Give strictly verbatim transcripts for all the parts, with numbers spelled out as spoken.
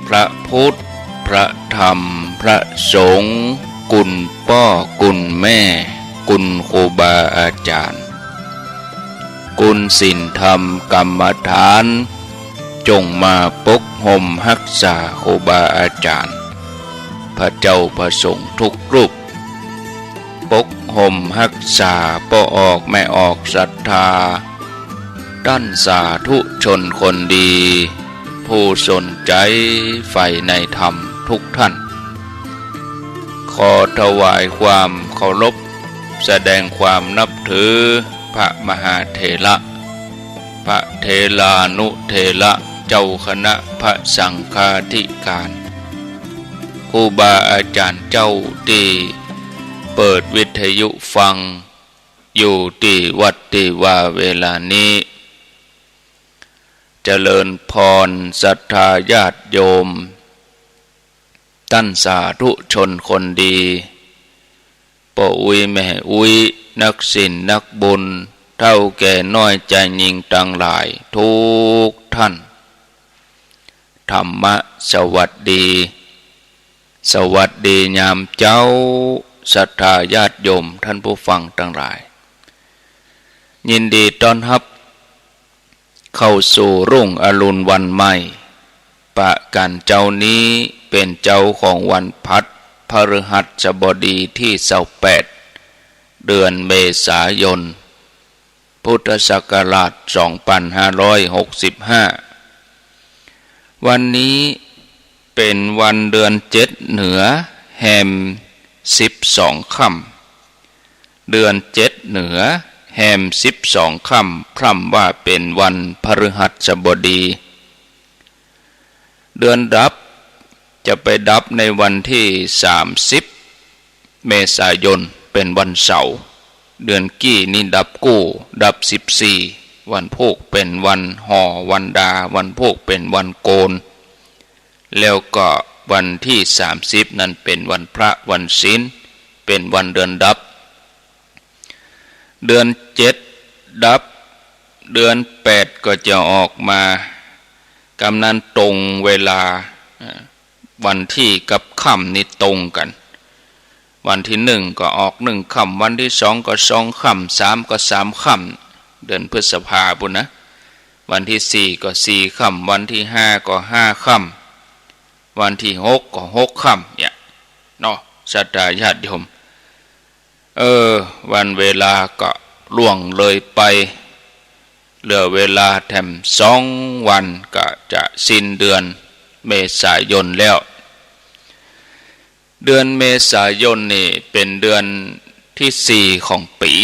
พระพุทธ พระธรรม พระสงฆ์ คุณป้อ คุณแม่ คุณครูบาอาจ๋ารย์ คุณศีลธรรมกรรมฐาน จงมาปกห่มฮักษาครูบาอาจ๋ารย์ พระเจ้าพระสงฆ์ทุกรูป ปกห่มฮักษาป้อออกแม่ออกศรัทธา ต้านสาธุชนคนดี ผู้สนใจ๋ใฝ่ในธรรมทุกท่าน ขอถวายความเคารพ แสดงความนับถือพระมหาเถระ พระเถรานุเถระ เจ้าคณะพระสังฆาธิการ ครูบาอาจ๋ารย์เจ้าตี้เปิดวิทยุฟังอยู่ตี้วัดตี้วาเวลานี้ เจริญพรศรัทธาญาติโยม ต้านสาธุชนคนดี ป้ออุ๊ยแม่อุ๊ย นักศีลนักบุญ เฒ่าแก่น้อยจายญิงตังหลายทุกท่าน ธรรมะสวัสดี สวัสดียามเจ๊า ศรัทธาญาติโยมท่านผู้ฟังตังหลาย ยินดีต้อนฮับ เข้าสู่รุ่งอรุณวันใหม่ ประก๋านเจ๊านี้เป๋นเจ๊าของวันพฤหัสบดีตี้ซาวแปด เดือนเมษายน พุทธศักราชสองปันห้าร้อยหกสิบห้า วันนี้เป๋นวันเดือนเจ็ดเหนือแฮมสิบสองค่ำ เดือนเจ็ดเหนือแฮมสิบสองค่ำ พร่ำว่าเป๋นวันพฤหัสบดี เดือนดับจะไปดับในวันตี้สามสิบเมษายน เป๋นวันเสาร์ เดือนกี้นี้ดับกู้ ดับสิบสี่ วันพูกเป๋นวันห่อวันดา วันพูกเป๋นวันโกณ แล้วก็วันตี้สามสิบนั้นเป๋นวันพระวันศีล เป๋นวันเดือนดับ เดือนเจ็ดดับ เดือนแปดก็จะออกมา กำนั้นตรงเวลา เอ่อ วันตี้กับค่ำนี่ตรงกั๋น วันตี้หนึ่งก็ออกหนึ่งค่ำ วันตี้สองก็สองค่ำ สามก็สามค่ำ เดือนพฤษภาปู้นนะ วันตี้สี่ก็สี่ค่ำ วันตี้ห้าก็ห้าค่ำ วันตี้หกก็หกค่ำ เนี่ยเนาะ ศรัทธาญาติโยม เออ วันเวลาก็ล่วงเลยไป เหลือเวลาแถมสองวันก็จะสิ้นเดือนเมษายนแล้ว เดือนเมษายนนี่เป๋นเดือนตี้สี่ของปี๋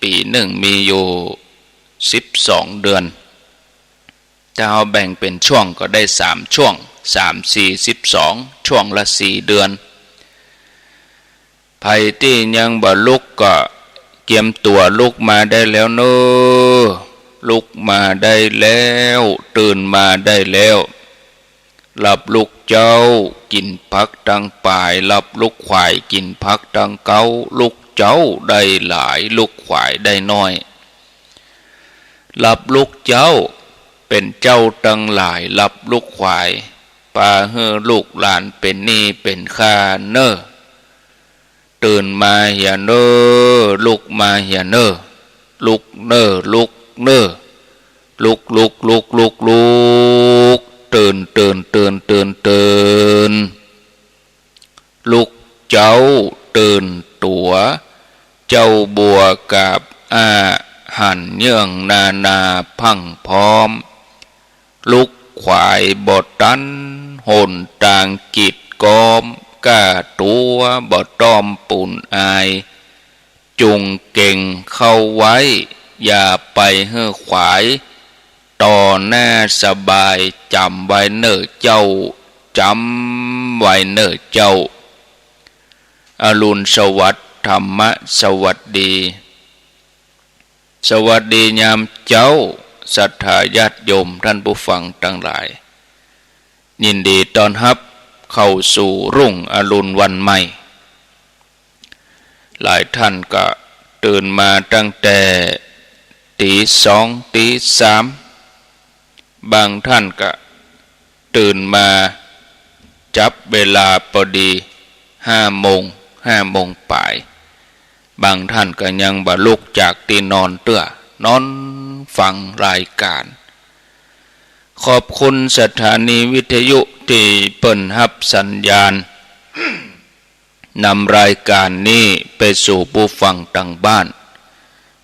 ปี๋นึ่งมีอยู่สิบสองเดือน ถ้าเฮาแบ่งเป๋นช่วงก็ได้สามช่วง สามสี่สิบสอง ช่วงละสี่เดือน ใผตี้ยังบ่ลุกก็เกียมตั๋วลุกมาได้แล้วเน่อ ลุกมาได้แล้ว ตื่นมาได้แล้ว หลับลุกเจ๊า กิ๋นผักตังป๋าย หลับลุกขวาย กิ๋นผักตังเก๊า ลุกเจ๊าได้หลาย ลุกขวายได้น้อย หลับลุกเจ๊า เป๋นเจ้าตังหลาย หลับลุกขวาย ปาหื้อลูกหลานเป๋นหนี้เป๋นค่าเน่อ ตื่นมาเหียเน่อ ลุกมาเหียเน่อ ลุกเน่อ ลุกเน่อ ลุก ลุก ลุก ลุก ลุก ตื่น ตื่น ตื่น ตื่น ตื่น ลุกเจ๊าตื่นตั๋ว เจ๊าบัวกาบอ้า หันเยื่องนานาพรั่งพร้อม ลุกขวายบ่ตัน หนตางกีดก๊อม ก้าตั๋วบ่ต้อมปูนอาย จุงเก๋งเข้าไว้ อย่าไปหื้อขวาย ต่อหน้าสบาย จ๋ำไว้เน่อเจ้า จ๋ำไว้เน่อเจ้า อรุณสวัสดิ์ ธรรมะสวัสดี สวัสดียามเจ๊า ศรัทธาญาติโยมท่านผู้ฟังตังหลาย ยินดีต้อนฮับเข้าสู่รุ่งอรุณวันใหม่ หลายท่านก็ตื่นมาตั้งแต่ตี๋สอง ตี๋สาม บางท่านก็ตื่นมา จับเวลาปอดีห้าโมง ห้าโมงป๋าย บางท่านก็ยังบ่ลุกจากตี้นอนเตื้อ นอนฟังรายก๋าน ขอบคุณสถานีวิทยุตี้เปิ้นฮับสัญญาณ นำรายก๋านนี้ไปสู่ผู้ฟังตางบ้าน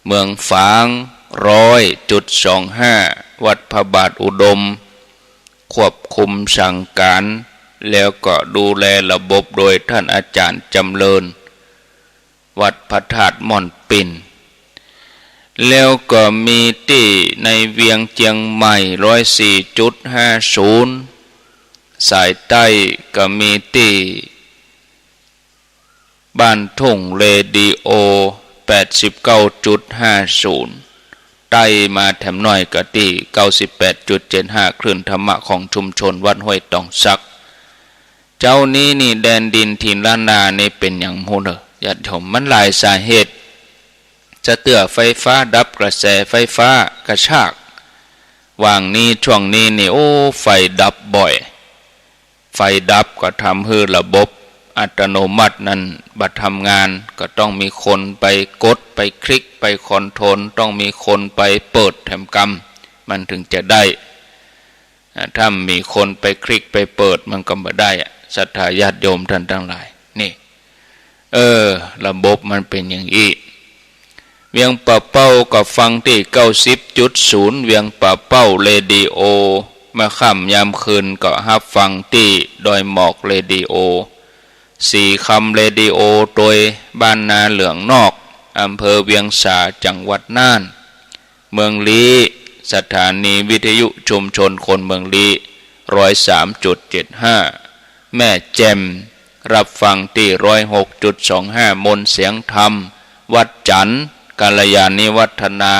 เมืองฝาง ร้อยจุดสองห้า วัดพระบาทอุดม ควบคุมสั่งก๋าน แล้วก็ดูแลระบบโดยท่านอาจ๋ารย์จำเริญ วัดพระธาตุม่อนปิ่น แล้วก็มีตี้ในเวียงเจียงใหม่ ร้อยสี่จุดห้าศูนย์ สายใต้ก็มีตี้ บ้านทุ่งเรดิโอ แปดสิบเก้าจุดห้าศูนย์ ใต้มาแถมหน้อยก็ตี้ เก้าสิบแปดจุดเจ็ดห้า คลื่นธรรมะของชุมชนวัดห้วยตองสัก เจ๊านี้นี่แดนดินถิ่นล้านนานี่เป๋นหยังฮู้เน่อ ญาติโยม มันหลายสาเหตุ จะเตื้อไฟฟ้าดับ กระแสไฟฟ้ากระชาก หว่างนี้ช่วงนี้นี่ โอ้ ไฟดับบ่อย ไฟดับก็ทำหื้อระบบอัตโนมัตินั้นบ่ทำงาน ก็ต้องมีคนไปกด ไปคลิก ไปคอนโทรล ต้องมีคนไปเปิดแถมกำ มันถึงจะได้ อ่า ถ้าบ่มีคนไปคลิกไปเปิดมันก็บ่ได้อะ ศรัทธาญาติโยมท่านตังหลาย นี่ เออ ระบบมันเป๋นอย่างอี้ เวียงป่าเป้าก็ฟังตี้ เก้าสิบจุดศูนย์ เวียงป่าเป้าเรดิโอ เมื่อค่ำยามคืนก็ฮับฟังตี้ดอยหมอกเรดิโอ สีคำเรดิโอ โดยบ้านนาเหลืองนอก อำเภอเวียงสา จังหวัดน่าน เมืองลี้ สถานีวิทยุชุมชนคนเมืองลี้ ร้อยสามจุดเจ็ดห้า แม่แจ่ม รับฟังตี้ ร้อยหกจุดสองห้า มนต์เสียงธรรม วัดจันทน์ กัลยาณิวัฒนา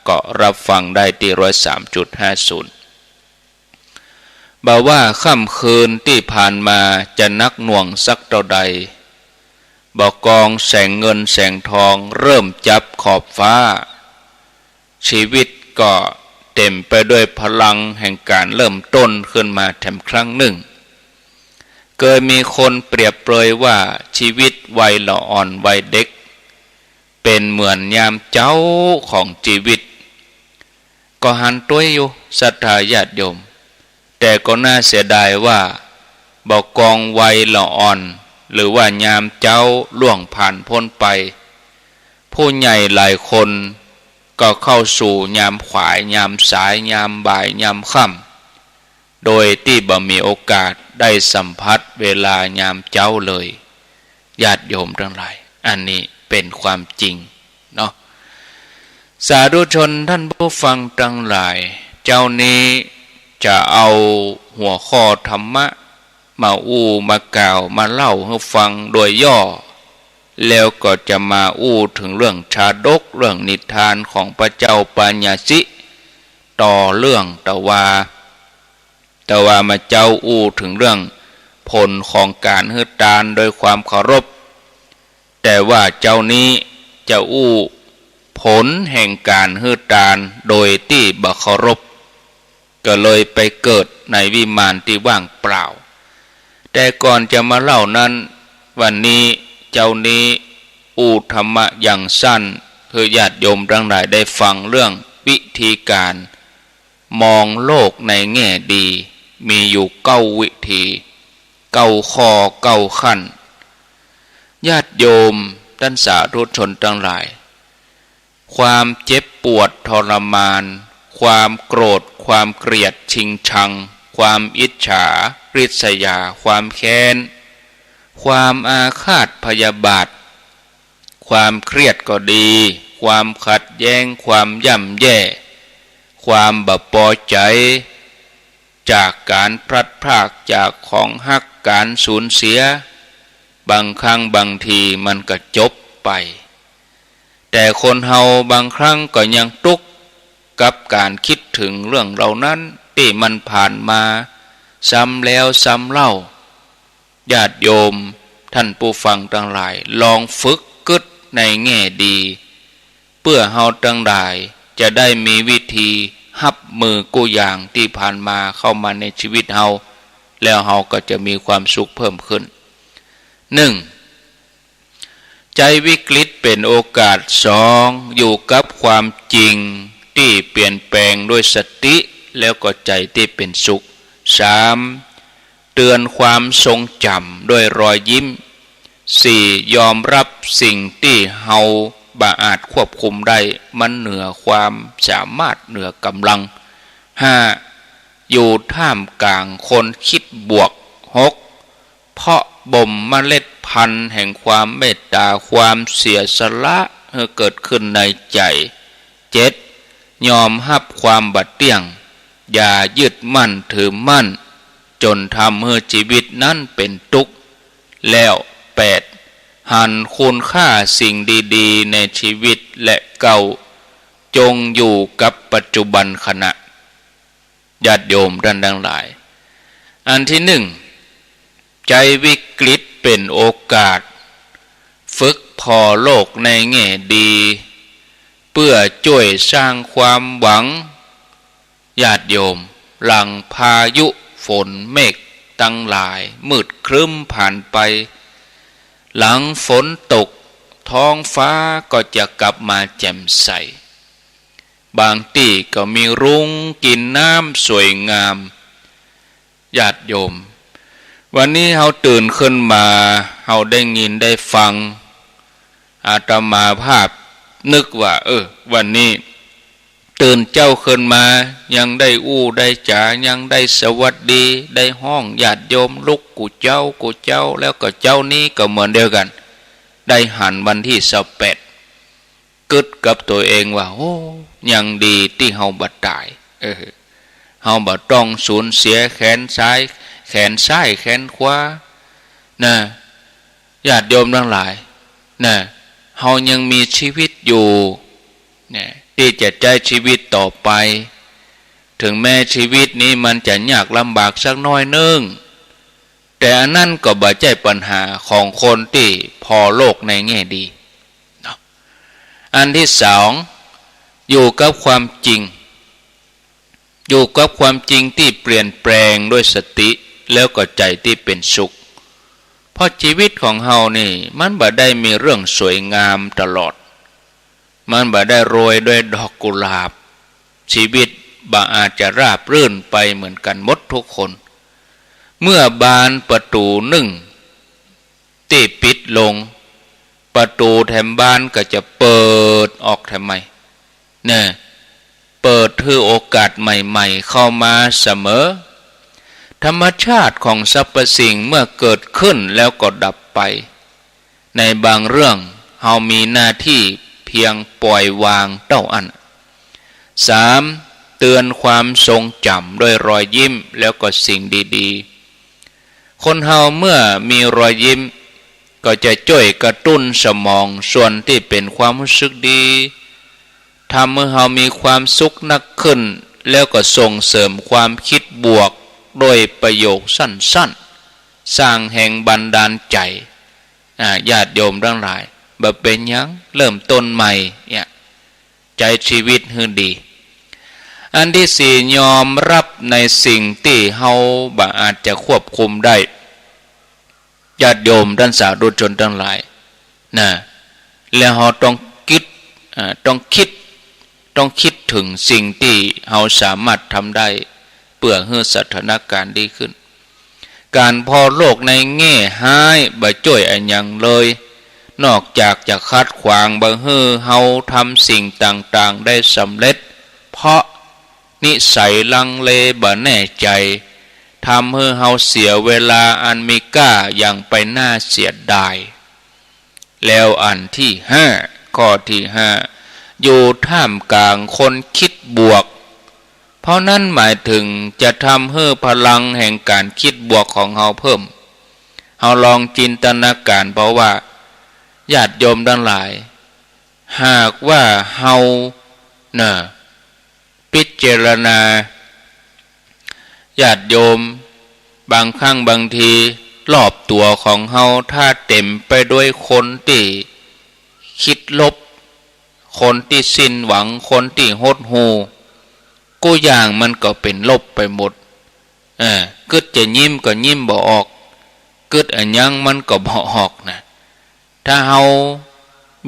ก็รับฟังได้ตี้ ร้อยสามจุดห้าศูนย์ บ่ว่าค่ำคืนตี้ผ่านมาจะหนักหน่วงสักเต้าใด บ่ากองแสงเงินแสงทองเริ่มจับขอบฟ้า ชีวิตก็เต็มไปด้วยพลังแห่งก๋านเริ่มต้นขึ้นมาแถมครั้งนึ่ง เกยมีคนเปรียบเปรยว่าชีวิตวัยละอ่อนวัยเด็ก เป๋นเหมือนยามเจ๊าของจีวิต ก็หันตวยอยู่ ศรัทธาญาติโยม แต่ก็น่าเสียดายว่า บ่ากองวัยละอ่อน หรือว่ายามเจ๊าล่วงผ่านป๊นไป ผู้ใหญ่หลายคนก็เข้าสู่ยามขวาย ยามสาย ยามบ่าย ยามค่ำ โดยตี้บ่มีโอกาสได้สัมผัสเวลายามเจ๊าเลย ญาติโยมตังหลาย อันนี้เป๋นความจริงเนาะ สาธุชนท่านผู้ฟังตังหลาย เจ๊านี้จะเอาหัวข้อธรรมะมาอู้ มากล่าว มาเล่าหื้อฟังโดยย่อ แล้วก็จะมาอู้เถิงเรื่องชาดก เรื่องนิทานของพระเจ้าปัญญาสิ ต่อเรื่องตะวา ตะวามาเจ๊าอู้เถิงเรื่องผลของก๋านหื้อตานโดยความเคารพ แต่ว่าเจ๊านี้จะอู้ผลแห่งก๋านหื้อตานโดยตี้บ่เคารพ ก็เลยไปเกิดในวิมานตี้ว่างเปล่า แต่ก่อนจะมาเล่านั้น วันนี้เจ๊านี้อู้ธรรมะอย่างสั้น หื้อญาติโยมตังหลายได้ฟังเรื่องวิธีก๋าน มองโลกในแง่ดี มีอยู่เก้าวิธี เก้าข้อ เก้าขั้น ญาติโยมต้านสาธุชนตังหลาย ความเจ็บปวดทรมาน ความโกรธ ความเกลียดชิงชัง ความอิจฉาริษยา ความแค้น ความอาฆาตพยาบาท ความเครียดก็ดี ความขัดแย้ง ความย่ำแย่ ความบ่ปอใจ๋ จากก๋านพลัดพรากจากของฮัก ก๋านสูญเสีย บางครั้งบางทีมันก็จบไป แต่คนเฮาบางครั้งก็ยังตุ๊กกับก๋านกึ๊ดเถิงเรื่องเหล่านั้นตี้มันผ่านมาซ้ำแล้วซ้ำเล่า ญาติโยมท่านผู้ฟังตังหลาย ลองฝึกกึ๊ดในแง่ดี เปื้อเฮาตังหลายจะได้มีวิธีฮับมือกู้อย่างตี้ผ่านมาเข้ามาในจีวิตเฮา แล้วเฮาก็จะมีความสุขเพิ่มขึ้น นึ่ง ใจ๊วิกฤตเป๋นโอกาส สอง อยู่กับความจริงตี้เปลี่ยนแปลงด้วยสติ แล้วก็ใจ๋ตี้เป๋นสุข สาม เตือนความทรงจ๋ำด้วยรอยยิ้ม สี่ ยอมรับสิ่งตี้เฮาบ่อาจควบคุมได้ มันเหนือความสามารถ เหนือกำลัง ห้า อยู่ท่ามกลางคนคิดบวก หก เพาะบ่มเมล็ดพันธุ์แห่งความเมตต๋า ความเสียสละหื้อเกิดขึ้นในใจ๋ เจ็ด ยอมฮับความบ่เตี้ยง อย่ายึดมั่นถือมั่น จ๋นทำหื้อจีวิตนั้นเป๋นตุ๊กข์ แล้ว แปด หันคุณค่าสิ่งดีๆ ในจีวิต และ เก้า จงอยู่กับปัจจุบันขณะ ญาติโยมต้านตังหลาย อันตี้นึ่ง ใจ๊วิกฤตเป๋นโอกาส ฝึกผ่อโลกในแง่ดี เปื้อจ้วยสร้างความหวัง ญาติโยม หลังพายุฝนเมฆตังหลายมืดครึ้มผ่านไป หลังฝนตกท้องฟ้าก็จะกลับมาแจ่มใส บางตี้ก็มีรุ้งกินน้ำสวยงาม ญาติโยม วันนี้เฮาตื่นขึ้นมา เฮาได้ยินได้ฟัง อาตมาภาพนึกว่า เออ วันนี้ตื่นเจ๊าขึ้นมา ยังได้อู้ได้จ๋า ยังได้สวัสดี ได้ฮ้องญาติโยมลุกกู้เจ๊ากู้เจ๊า แล้วก็เจ๊านี้ก็เหมือนเดียวกั๋น ได้หันวันตี้ซาวแปด กึ๊ดกับตั๋วเองว่า โอ้ ยังดีตี้เฮาบ่ต๋าย เออ เฮาบ่ต้องสูญเสียแขนซ้าย แขนซ้ายแขนขวา นะ ญาติโยมตังหลาย นะ เฮายังมีจีวิตอยู่ นะ ตี้จะใจ๊จีวิตต่อไป เถิงแม้จีวิตนี้มันจะยากลำบากสักน้อยนึ่ง แต่อันนั้นก็บ่ใจ้ปัญหาของคนตี้ผ่อโลกในแง่ดี เนาะ อันตี้สอง อยู่กับความจริง อยู่กับความจริงตี้เปลี่ยนแปลงด้วยสติ แล้วก็ใจ๋ตี้เป๋นสุข เพราะจีวิตของเฮานี่ มันบ่ได้มีเรื่องสวยงามตลอด มันบ่ได้โรยด้วยดอกกุหลาบ จีวิตบ่อาจจะราบรื่นไปเหมือนกั๋นหมดทุกคน เมื่อบานประตู๋นึ่งตี้ปิดลง ประตู๋แถมบานก็จะเปิดออกแถมใหม่ นะ เปิดหื้อโอกาสใหม่ๆ เข้ามาเสมอ ธรรมชาติของสรรพสิ่งเมื่อเกิดขึ้นแล้วก็ดับไป ในบางเรื่องเฮามีหน้าตี้เพียงปล่อยวางเต้าอั้น สาม เตือนความทรงจ๋ำด้วยรอยยิ้ม แล้วก็สิ่งดีๆ คนเฮาเมื่อมีรอยยิ้ม ก็จะจ้วยกระตุ้นสมองส่วนตี้เป๋นความฮู้สึกดี ทำหื้อเฮามีความสุขนักขึ้น แล้วก็ส่งเสริมความคิดบวกโดยประโยคสั้นๆ สร้างแฮงบันดาลใจ๋ อ่า ญาติโยมตังหลาย บ่เป๋นหยัง เริ่มต้นใหม่ เนี่ย ใจ๊จีวิตหื้อดี อันตี้สี่ ยอมรับในสิ่งตี้เฮาบ่อาจจะควบคุมได้ ญาติโยมต้านสาธุชนตังหลาย นะ แล้วเฮาต้องกึ๊ด อ่า ต้องกึ๊ด ต้องกึ๊ดเถิงสิ่งตี้เฮาสามารถทำได้ เปื้อหื้อสถานการณ์ดีขึ้น ก๋านผ่อโลกในแง่ฮ้ายบ่จ้วยอะหยังเลย นอกจากจะขัดขวางบ่หื้อเฮาทำสิ่งต่างๆ ได้สำเร็จ เพราะนิสัยลังเลบ่แน่ใจ๋ ทำหื้อเฮาเสียเวลาอันมีก้าอย่างไปน่าเสียดาย แล้วอันตี้ห้า ข้อตี้ห้า อยู่ท่ามกลางคนคิดบวก เพราะนั้นหมายเถิงจะทำหื้อพลังแห่งก๋านคิดบวกของเฮาเพิ่ม เฮาลองจินตนาก๋ารเป๋าว่า ญาติโยมตังหลาย หากว่าเฮา นะ พิจารณา ญาติโยม บางครั้งบางที รอบตั๋วของเฮาถ้าเต๋มไปด้วยคนตี้คิดลบ คนตี้สิ้นหวัง คนตี้หดหู่ กู้อย่างมันก็เป๋นลบไปหมด เออ กึ๊ดจะยิ้มก็ยิ้มบ่ออก กึ๊ดอะหยังมันก็บ่ออกนะ ถ้าเฮา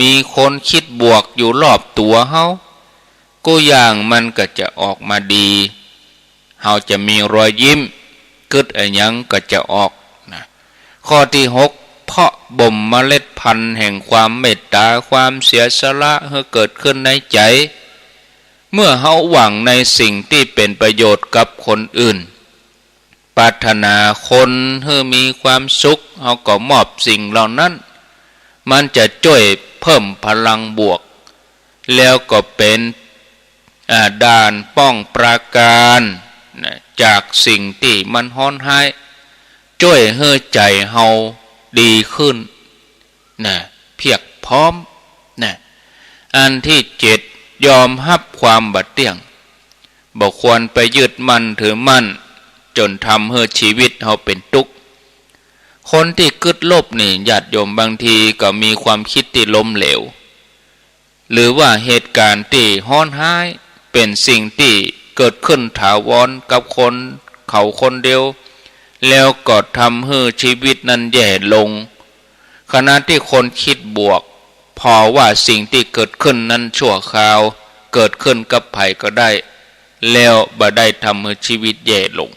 มีคนกึ๊ดบวกอยู่รอบตั๋วเฮา กู้อย่างมันก็จะออกมาดี เฮาจะมีรอยยิ้ม กึ๊ดอะหยังก็จะออกนะ ข้อตี้หก เพราะบ่มเมล็ดพันธุ์แห่งความเมตต๋า ความเสียสละหื้อเกิดขึ้นในใจ๋ เมื่อเฮาหวังในสิ่งตี้เป๋นประโยชน์กับคนอื่น ปรารถนาคนหื้อมีความสุข เฮาก็มอบสิ่งเหล่านั้น มันจะจ้วยเพิ่มพลังบวก แล้วก็เป๋น อ่า ด่านป้องปราการนะ จากสิ่งตี้มันฮ้อนฮ้าย จ้วยหื้อใจ๋เฮาดีขึ้นนะ เปียบพร้อมนะ อันตี้เจ็ด ยอมฮับความบ่เตี้ยง บ่ควรไปยึดมั่นถือมั่น จ๋นทำหื้อชีวิตเฮาเป๋นตุ๊กข์ คนตี้กึ๊ดลบนี่ ญาติโยม บางทีก็มีความกึ๊ดตี้ล้มเหลว หรือว่าเหตุก๋ารณ์ตี้ฮ้อนฮ้าย เป๋นสิ่งตี้เกิดขึ้นถาวรกับคนเขาคนเดียว แล้วก็ทำหื้อชีวิตนั้นแย่ลง ขณะตี้คนกึ๊ดบวก ผ่อว่าสิ่งตี้เกิดขึ้นนั้นชั่วคราว เกิดขึ้นกับใผก็ได้ แล้วบ่ได้ทำหื้อชีวิตแย่ลง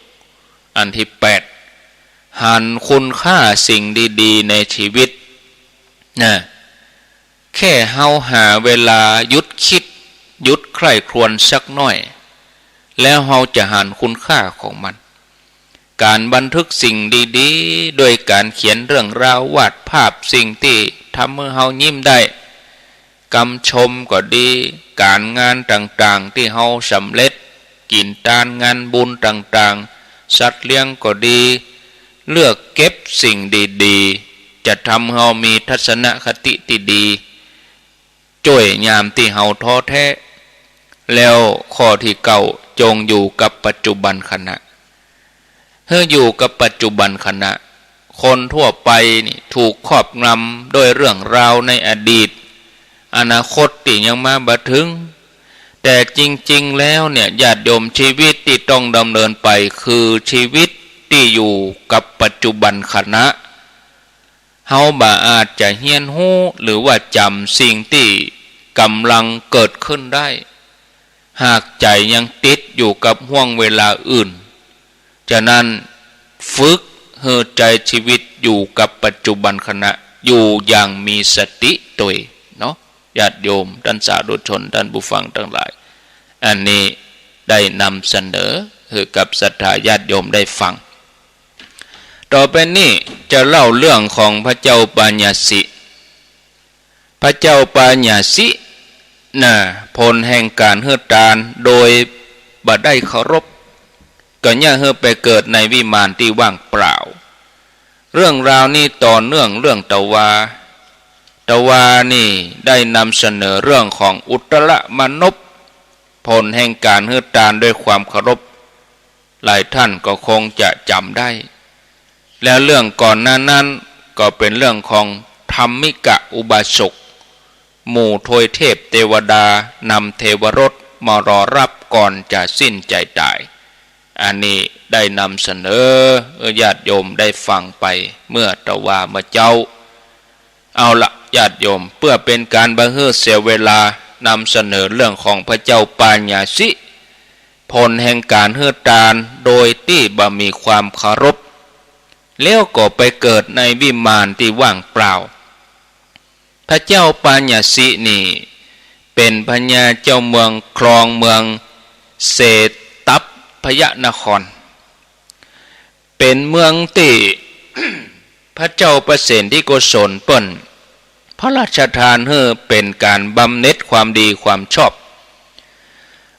อันตี้แปด หันคุณค่าสิ่งดีๆ ในชีวิตนะ แค่เฮาหาเวลาหยุดกึ๊ด หยุดใคร่ครวญสักหน้อย แล้วเฮาจะหันคุณค่าของมัน ก๋านบันทึกสิ่งดีๆ โดยก๋านเขียนเรื่องราว วาดภาพสิ่งตี้ทำหื้อเฮายิ้มได้ กำชมก็ดี ก๋านงานต่างๆ ตี้เฮาสำเร็จ กิ๋นตานงานบุญต่างๆ สัตว์เลี้ยงก็ดี เลือกเก็บสิ่งดีๆ จะทำหื้อเฮามีทัศนคติตี้ดี จ้วยยามตี้เฮาท้อแท้ แล้วข้อตี้เก้า จงอยู่กับปัจจุบันขณะ หื้ออยู่กับปัจจุบันขณะ คนทั่วไปนี่ถูกครอบงำด้วยเรื่องราวในอดีต อนาคตตี้ยังมาบ่เถิง แต่จริงๆ แล้วเนี่ย ญาติโยม ชีวิตตี้ต้องดำเนินไปคือชีวิตตี้อยู่กับปัจจุบันขณะ เฮาบ่อาจจะเฮียนฮู้หรือว่าจ๋ำสิ่งตี้ก่ำลังเกิดขึ้นได้ หากใจ๋ยังติดอยู่กับฮ่วงเวลาอื่น ฉะนั้นฝึกหื้อใจ๊ชีวิตอยู่กับปัจจุบันขณะ อยู่อย่างมีสติตวยเนาะ ญาติโยม ต้านสาธุชน ต้านผู้ฟังตังหลาย อันนี้ได้นำเสนอหื้อกับศรัทธาญาติโยมได้ฟัง ต่อไปนี้จะเล่าเรื่องของพระเจ้าปายาสิ พระเจ้าปายาสินะ ผลแห่งก๋านหื้อตานโดยบ่ได้เคารพ ก็เยียะหื้อไปเกิดในวิมานตี้ว่างเปล่า เรื่องราวนี้ต่อเนื่องเรื่องตวา ตวานี่ได้นำเสนอเรื่องของอุตตรมนพ ผลแห่งก๋านหื้อตานด้วยความเคารพ หลายท่านก็คงจะจ๋ำได้ แล้วเรื่องก่อนหน้านั้นก็เป๋นเรื่องของธัมมิกะอุบาสก หมู่ทวยเทพเตวดานำเทวรสมารอรับก่อนจะสิ้นใจ๋ต๋าย อันนี้ได้นำเสนอหื้อญาติโยมได้ฟังไปเมื่อตวาเมื่อเจ๊า เอาละญาติโยม เปื้อเป๋นก๋านบ่หื้อเสียเวลา นำเสนอเรื่องของพระเจ้าปายาสิ ผลแห่งก๋านหื้อตานโดยตี้บ่มีความเคารพ แล้วก็ไปเกิดในวิมานตี้ว่างเปล่า พระเจ้าปายาสินี่เป๋นพญาเจ้าเมืองครองเมืองเสตัพพยนคร เป๋นเมืองตี้ พระเจ้าประเสนทิโกศลเปิ้นพระราชทานหื้อเป๋นก๋านบำเหน็จความดีความชอบ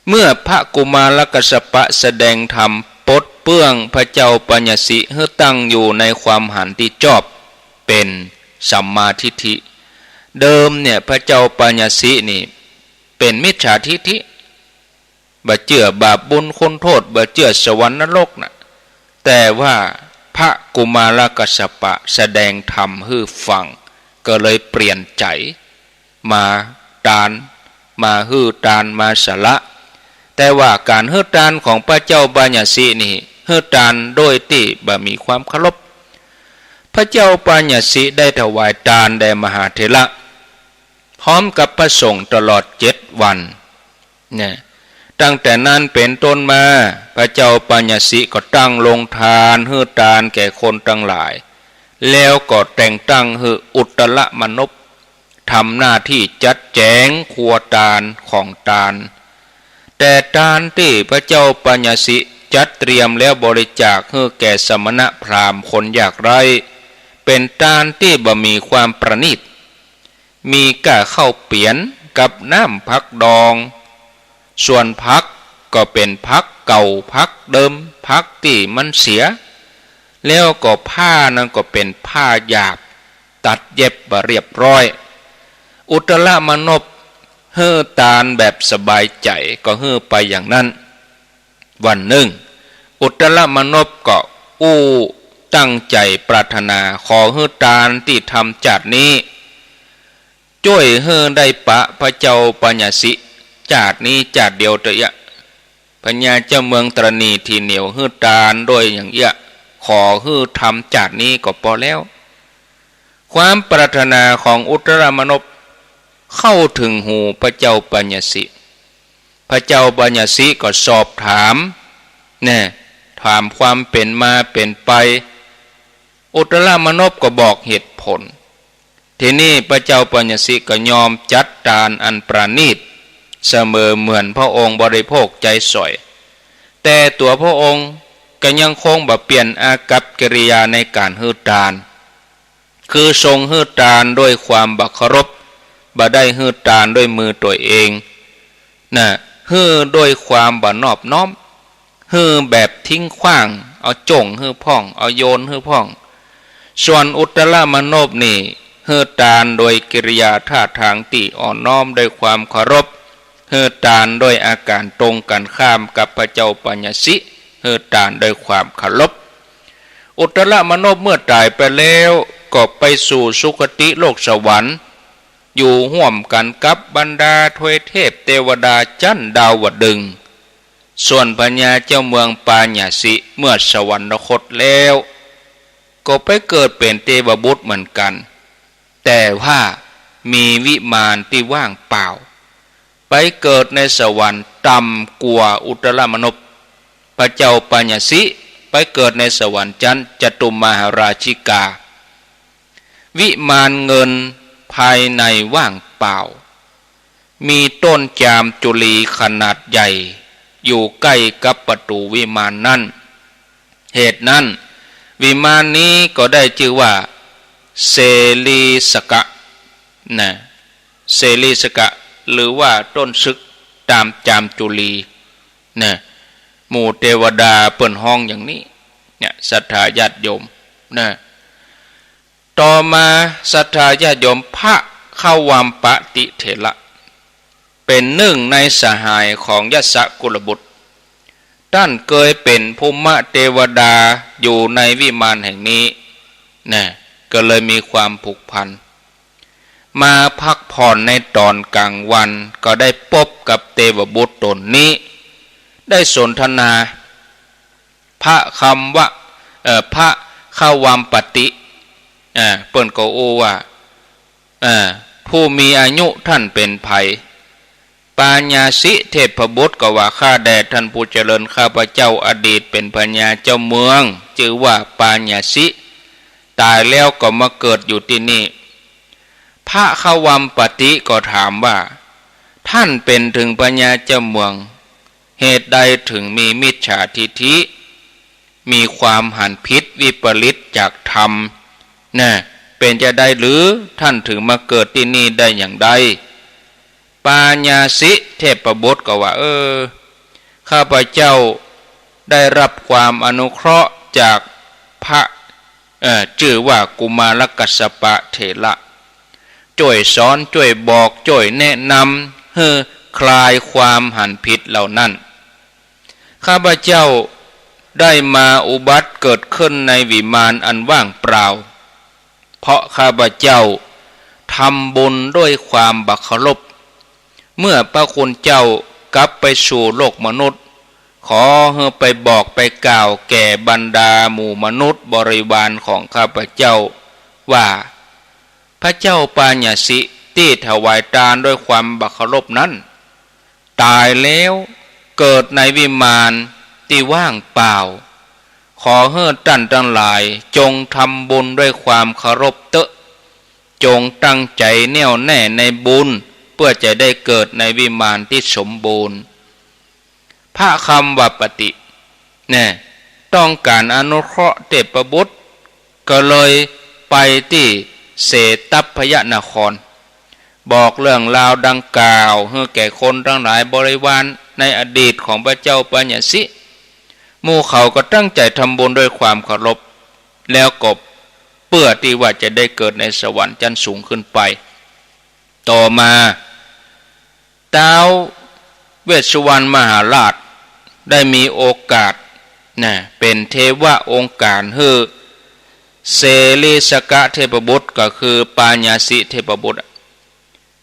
เมื่อพระกุมารกัสสปะแสดงธรรมปลดเปลื้องพระเจ้าปายาสิหื้อตั้งอยู่ในความหันตี้จอบ เป๋นสัมมาทิฏฐิ เดิมเนี่ยพระเจ้าปายาสินี่เป๋นมิจฉาทิฏฐิ บ่เจื้อบาปบุญคุณโต้ษ บ่เจื้อสวรรค์นรกนะ แต่ว่าพระกุมารกัสสปะแสดงธรรมหื้อฟัง ก็เลยเปลี่ยนใจ๋ มาตาน มาหื้อตาน มาสละ แต่ว่าก๋านหื้อตานของพระเจ้าปายาสินี่ หื้อตานโดยตี้บ่มีความเคารพ พระเจ้าปัญญสิได้ถวายตานแด่มหาเถระ พร้อมกับพระสงฆ์ตลอดเจ็ดวัน เนี่ย ตั้งแต่นั้นเป๋นต้นมา พระเจ้าปัญญสิก็ตั้งโรงทานหื้อตานแก่คนตังหลาย แล้วก็แต่งตั้งหื้ออุตรมนพทำหน้าตี้จัดแจ๋งครัวตานของตาน แต่ตานตี้พระเจ้าปัญญสิจัดเตรียมแล้วบริจาคหื้อแก่สมณพราหมณ์คนยากไร้ เป๋นตานตี้บ่มีความประณีต มีก้าข้าวเปียนกับน้ำผักดอง ส่วนผักก็เป๋นผักเก่าผักเดิม ผักตี้มันเสีย แล้วก็ผ้านั้นก็เป๋นผ้าหยาบ ตัดเย็บบ่เรียบร้อย อุตรมนพหื้อตานแบบสบายใจ๋ ก็หื้อไปอย่างนั้น วันนึ่ง อุตรมนพก็อู้ตั้งใจ๋ปรารถนา ขอหื้อตานตี้ทำจาตินี้ จ้วยหื้อได้ปะพระเจ้าปัญญสิ จาตินี้จาติเดียวเต๊อะ พญาเจ้าเมืองตรณีที่เหนี่ยวหื้อตานโดยอย่างเอี้ย ขอหื้อทำจาตินี้ก็ปอแล้ว ความปรารถนาของอุตรมนพเข้าเถิงหูพระเจ้าปัญญสิ พระเจ้าปัญญสิก็สอบถาม แน่ ถามความเป๋นมาเป๋นไป อุตรมนพก็บอกเหตุผล ทีนี้พระเจ้าปัญญสิก็ยอมจัดตานอันประณีต เสมอเหมือนพระองค์บริโภคใจ๊สอย แต่ตั๋วพระองค์ก็ยังคงบ่เปลี่ยนอากัปกิริยาในก๋านหื้อตาน คือทรงหื้อตานด้วยความบ่เคารพ บ่ได้หื้อตานด้วยมือตั๋วเอง น่ะ หื้อด้วยความบ่นอบน้อม หื้อแบบทิ้งขว้าง เอาจ้งหื้อพ่อง เอาโยนหื้อพ่อง ส่วนอุตรมนพนี่ หื้อตานโดยกิริยาท่าทางตี้อ่อนน้อมด้วยความเคารพ หื้อตานด้วยอาก๋านตรงกั๋นข้ามกับพระเจ้าปัญญสิ หื้อตานด้วยความเคารพ อุตรมนพเมื่อต๋ายไปแล้ว ก็ไปสู่สุคติโลกสวรรค์ อยู่ฮ่วมกั๋นกับบรรดาทวยเทพเตวดาจั๊นดาวดึงส์ ส่วนพญาเจ้าเมืองปัญญสิเมื่อสวรรคตแล้ว ก็ไปเกิดเป๋นเตวบุตรเหมือนกั๋น แต่ว่ามีวิมานตี้ว่างเปล่า ไปเกิดในสวรรค์ต่ำกว่าอุตรมนพ พระเจ้าปัญญสิไปเกิดในสวรรค์จั๊นจตุมหาราชิกา วิมานเงินภายในว่างเปล่า มีต้นจามจุลีขนาดใหญ่อยู่ใก้กับประตู๋วิมานนั้น เหตุนั้นวิมานนี้ก็ได้จื้อว่าเสลีสกะ นะ เสลีสกะ หรือว่าต้นสึกต๋ามจามจุลี นะ หมู่เตวดาเปิ้นฮ้องอย่างนี้ เนี่ย ศรัทธาญาติโยม นะ ต่อมาศรัทธาญาติโยม พระขวัมปติเถระ เป๋นนึ่งในสหายของยสสกุลบุตร ต้านเกยเป๋นภูมิเตวดาอยู่ในวิมานแห่งนี้ นะ ก็เลยมีความผูกพัน มาพักผ่อนในต๋อนก๋างวัน ก็ได้ปบกับเตวบุตรต๋นนี้ ได้สนทนา พระคำว่า เอ่อ พระขวัมปติ อ่า เปิ้นก็อู้ว่า อ่า ผู้มีอายุท่านเป๋นใผ ปัญญสิเทพบุตรก็ว่า ข้าแด่ท่านผู้เจริญ ข้าพเจ้าอดีตเป๋นพญาเจ้าเมือง จื้อว่าปัญญสิ ต๋ายแล้วก็มาเกิดอยู่ตี้นี่ พระขวัมปติก็ถามว่า ท่านเป๋นเถิงพญาเจ้าเมือง เหตุใดเถิงมีมิจฉาทิฏฐิ มีความหันผิดวิปริตจากธรรม นะ เป๋นจาใดหรือ ท่านเถิงมาเกิดตี้นี่ได้อย่างใด ปัญญสิเทพบุตรก็ว่า เออ ข้าพเจ้าได้รับความอนุเคราะห์จากพระ เอ่อ จื้อว่ากุมารกัสสปะเถระ จ้วยสอน จ้วยบอก จ้วยแนะนำ หื้อคลายความหันผิดเหล่านั้น ข้าพเจ้าได้มาอุบัติเกิดขึ้นในวิมานอันว่างเปล่า เพราะข้าพเจ้าทำบุญด้วยความบ่เคารพ เมื่อพระคุณเจ้ากลับไปสู่โลกมนุษย์ ขอหื้อไปบอกไปกล่าวแก่บรรดาหมู่มนุษย์บริวารของข้าพเจ้าว่า พระเจ้าปายาสิตี้ถวายตานด้วยความบ่เคารพนั้น ต๋ายแล้วเกิดในวิมานตี้ว่างเปล่า ขอหื้อต้านตังหลายจงทำบุญด้วยความเคารพเต๊อะ จงตั้งใจ๋แน่วแน่ในบุญ เปื้อจะได้เกิดในวิมานตี้สมบูรณ์ พระคัมวปติ แน่ ต้องก๋านอนุเคราะห์เทพบุตร ก็เลยไปตี้เสตทัพพยนคร บอกเรื่องราวดังกล่าวหื้อแก่คนตังหลายบริวารในอดีตของพระเจ้าปายาสิ หมู่เขาก็ตั้งใจ๋ทำบุญด้วยความเคารพ แล้วก็เปื้อตี้ว่าจะได้เกิดในสวรรค์จั้นสูงขึ้นไป ต่อมา ท้าวเวสสุวรรณมหาราชได้มีโอกาส นะ เป๋นเทวะองค์การหื้อเสริสกะเทพบุตร ก็คือปายาสิเทพบุตร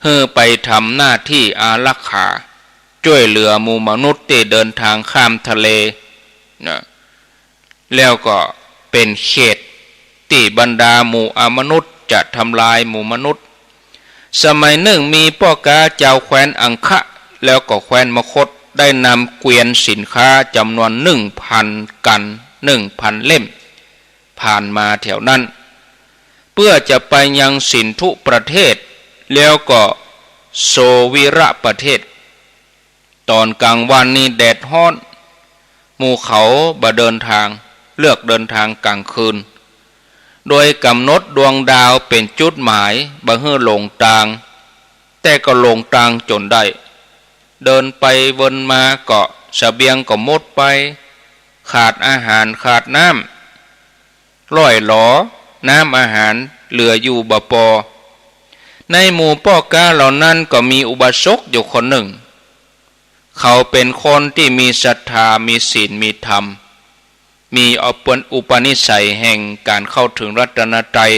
หื้อไปทำหน้าตี้อารักขา จ้วยเหลือหมู่มนุษย์ตี้เดินตางข้ามทะเล นะ แล้วก็เป๋นเขตตี้บรรดาหมู่อมนุษย์จะทำลายหมู่มนุษย์ สมัยนึ่งมีป้อก๊าจาวแคว้นอังคะ แล้วก็แคว้นมคธ ได้นำเกวียนสินค้าจ๋ำนวนหนึ่งพันคัน หนึ่งพันเล่ม ผ่านมาแถวนั้น เปื้อจะไปยังสินธุประเทศ แล้วก็โสวิระประเทศ ต๋อนก๋างวันนี้แดดฮ้อน หมู่เขาบ่เดินตาง เลือกเดินตางก๋างคืน โดยก๋ำหนดดวงดาวเป๋นจุดหมาย บ่หื้อหลงตาง แต่ก็หลงตางจ๋นได้ เดินไปเวินมาก็เสบียงก็หมดไป ขาดอาหารขาดน้ำ ร่อยหรอ น้ำอาหารเหลืออยู่บ่ปอ ในหมู่ป้อก๊าเหล่านั้นก็มีอุบาสกอยู่คนนึ่ง เขาเป๋นคนตี้มีศรัทธา มีศีล มีธรรม มีอุป- อุปนิสัยแห่งก๋านเข้าเถิงรัตนตรัย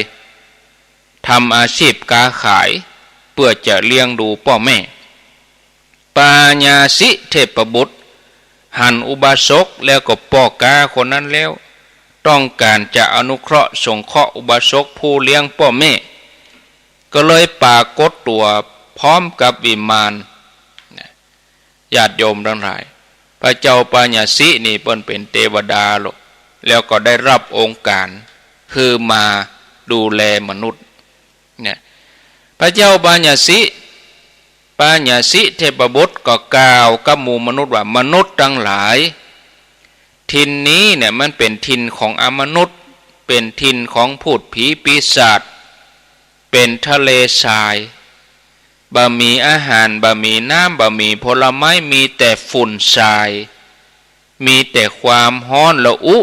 ทำอาชีพก๊าขาย เปื้อจะเลี้ยงดูป้อแม่ ปายาสิเทพบุตร หันอุบาสกแล้วก็ป้อก๊าคนนั้นแล้ว ต้องก๋านจะอนุเคราะห์สงเคราะห์อุบาสกผู้เลี้ยงป้อแม่ ก็เลยปรากฏตั๋วพร้อมกับวิมาน นะ ญาติโยมตังหลาย พระเจ้าปายาสินี่เปิ้นเป๋นเตวดาโลก แล้วก็ได้ฮับองค์ก๋านหื้อมาดูแลมนุษย์ เนี่ย พระเจ้าปายาสิ ปายาสิเทพบุตรก็กล่าวกับหมู่มนุษย์ว่า มนุษย์ตังหลาย ถิ่นนี้เนี่ยมันเป๋นถิ่นของอมนุษย์ เป๋นถิ่นของพูดผีปีศาจ เป๋นทะเลทราย บ่มีอาหาร บ่มีน้ำ บ่มีผลไม้ มีแต่ฝุ่นทราย มีแต่ความฮ้อนระอุ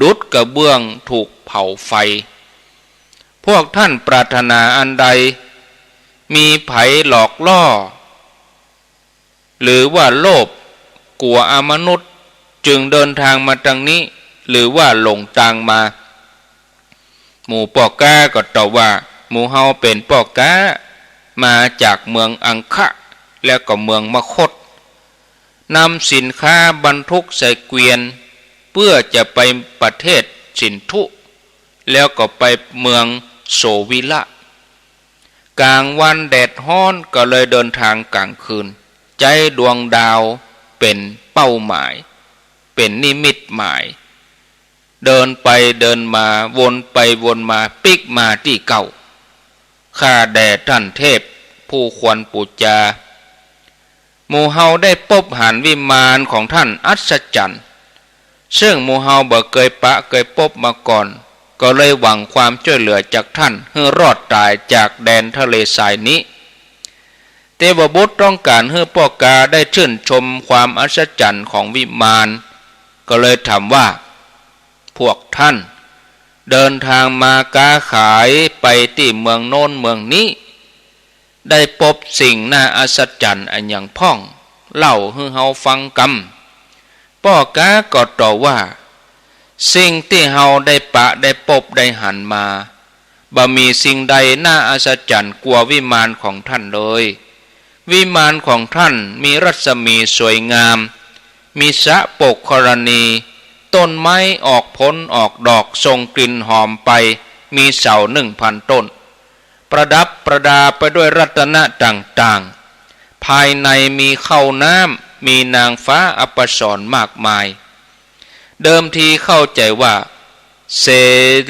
ดุจกระเบื้องถูกเผาไฟ พวกท่านปรารถนาอันใด มีใผหลอกล่อ หรือว่าโลภ กั๋วอมนุษย์ จึงเดินตางมาตางนี้ หรือว่าหลงตางมา หมู่ป้อก๊าก็ตอบว่า หมู่เฮาเป๋นป้อก๊า มาจากเมืองอังคะ แล้วก็เมืองมคธ นำสินค้าบรรทุกใส่เกวียน เปื้อจะไปประเทศสินธุ แล้วก็ไปเมืองโสวิละ ก๋างวันแดดฮ้อนก็เลยเดินตางก๋างคืน ใจ๊ดวงดาวเป๋นเป้าหมาย เป๋นนิมิตหมาย เดินไปเดินมา วนไปวนมา ปิ๊กมาตี้เก่า ข้าแด่ต้านเทพผู้ควรปู๋จา หมู่เฮาได้ปบหันวิมานของต้านอัศจรรย์ เซิ่งหมู่เฮาบ่เกยปะเกยปบมาก่อน ก็เลยหวังความจ้วยเหลือจากต้าน หื้อรอดต๋ายจากแดนทะเลทรายนี้ เตวบุตรต้องก๋านหื้อป้อก๊าได้จื้นชมความอัศจรรย์ของวิมาน ก็เลยถามว่า พวกต้านเดินตางมาก๊าขายไปตี้เมืองโน้นเมืองนี้ ได้ปบสิ่งน่าอัศจรรย์อะหยังพ่อง เล่าหื้อเฮาฟังกำ ป้อก๊าก็ตอบว่า สิ่งตี้เฮาได้ปะได้ปบได้หันมา บ่มีสิ่งใดน่าอัศจรรย์กว่าวิมานของต้านเลย วิมานของต้านมีรัศมีสวยงาม มีสระปกขรณี ต้นไม้ออกผลออกดอกส่งกลิ่นหอมไป มีเสาหนึ่งพันต้น ประดับประดาไปด้วยรัตนะต่างๆ ภายในมีข้าวน้ำ มีนางฟ้าอัปสรมากมาย เดิมทีเข้าใจว่า เส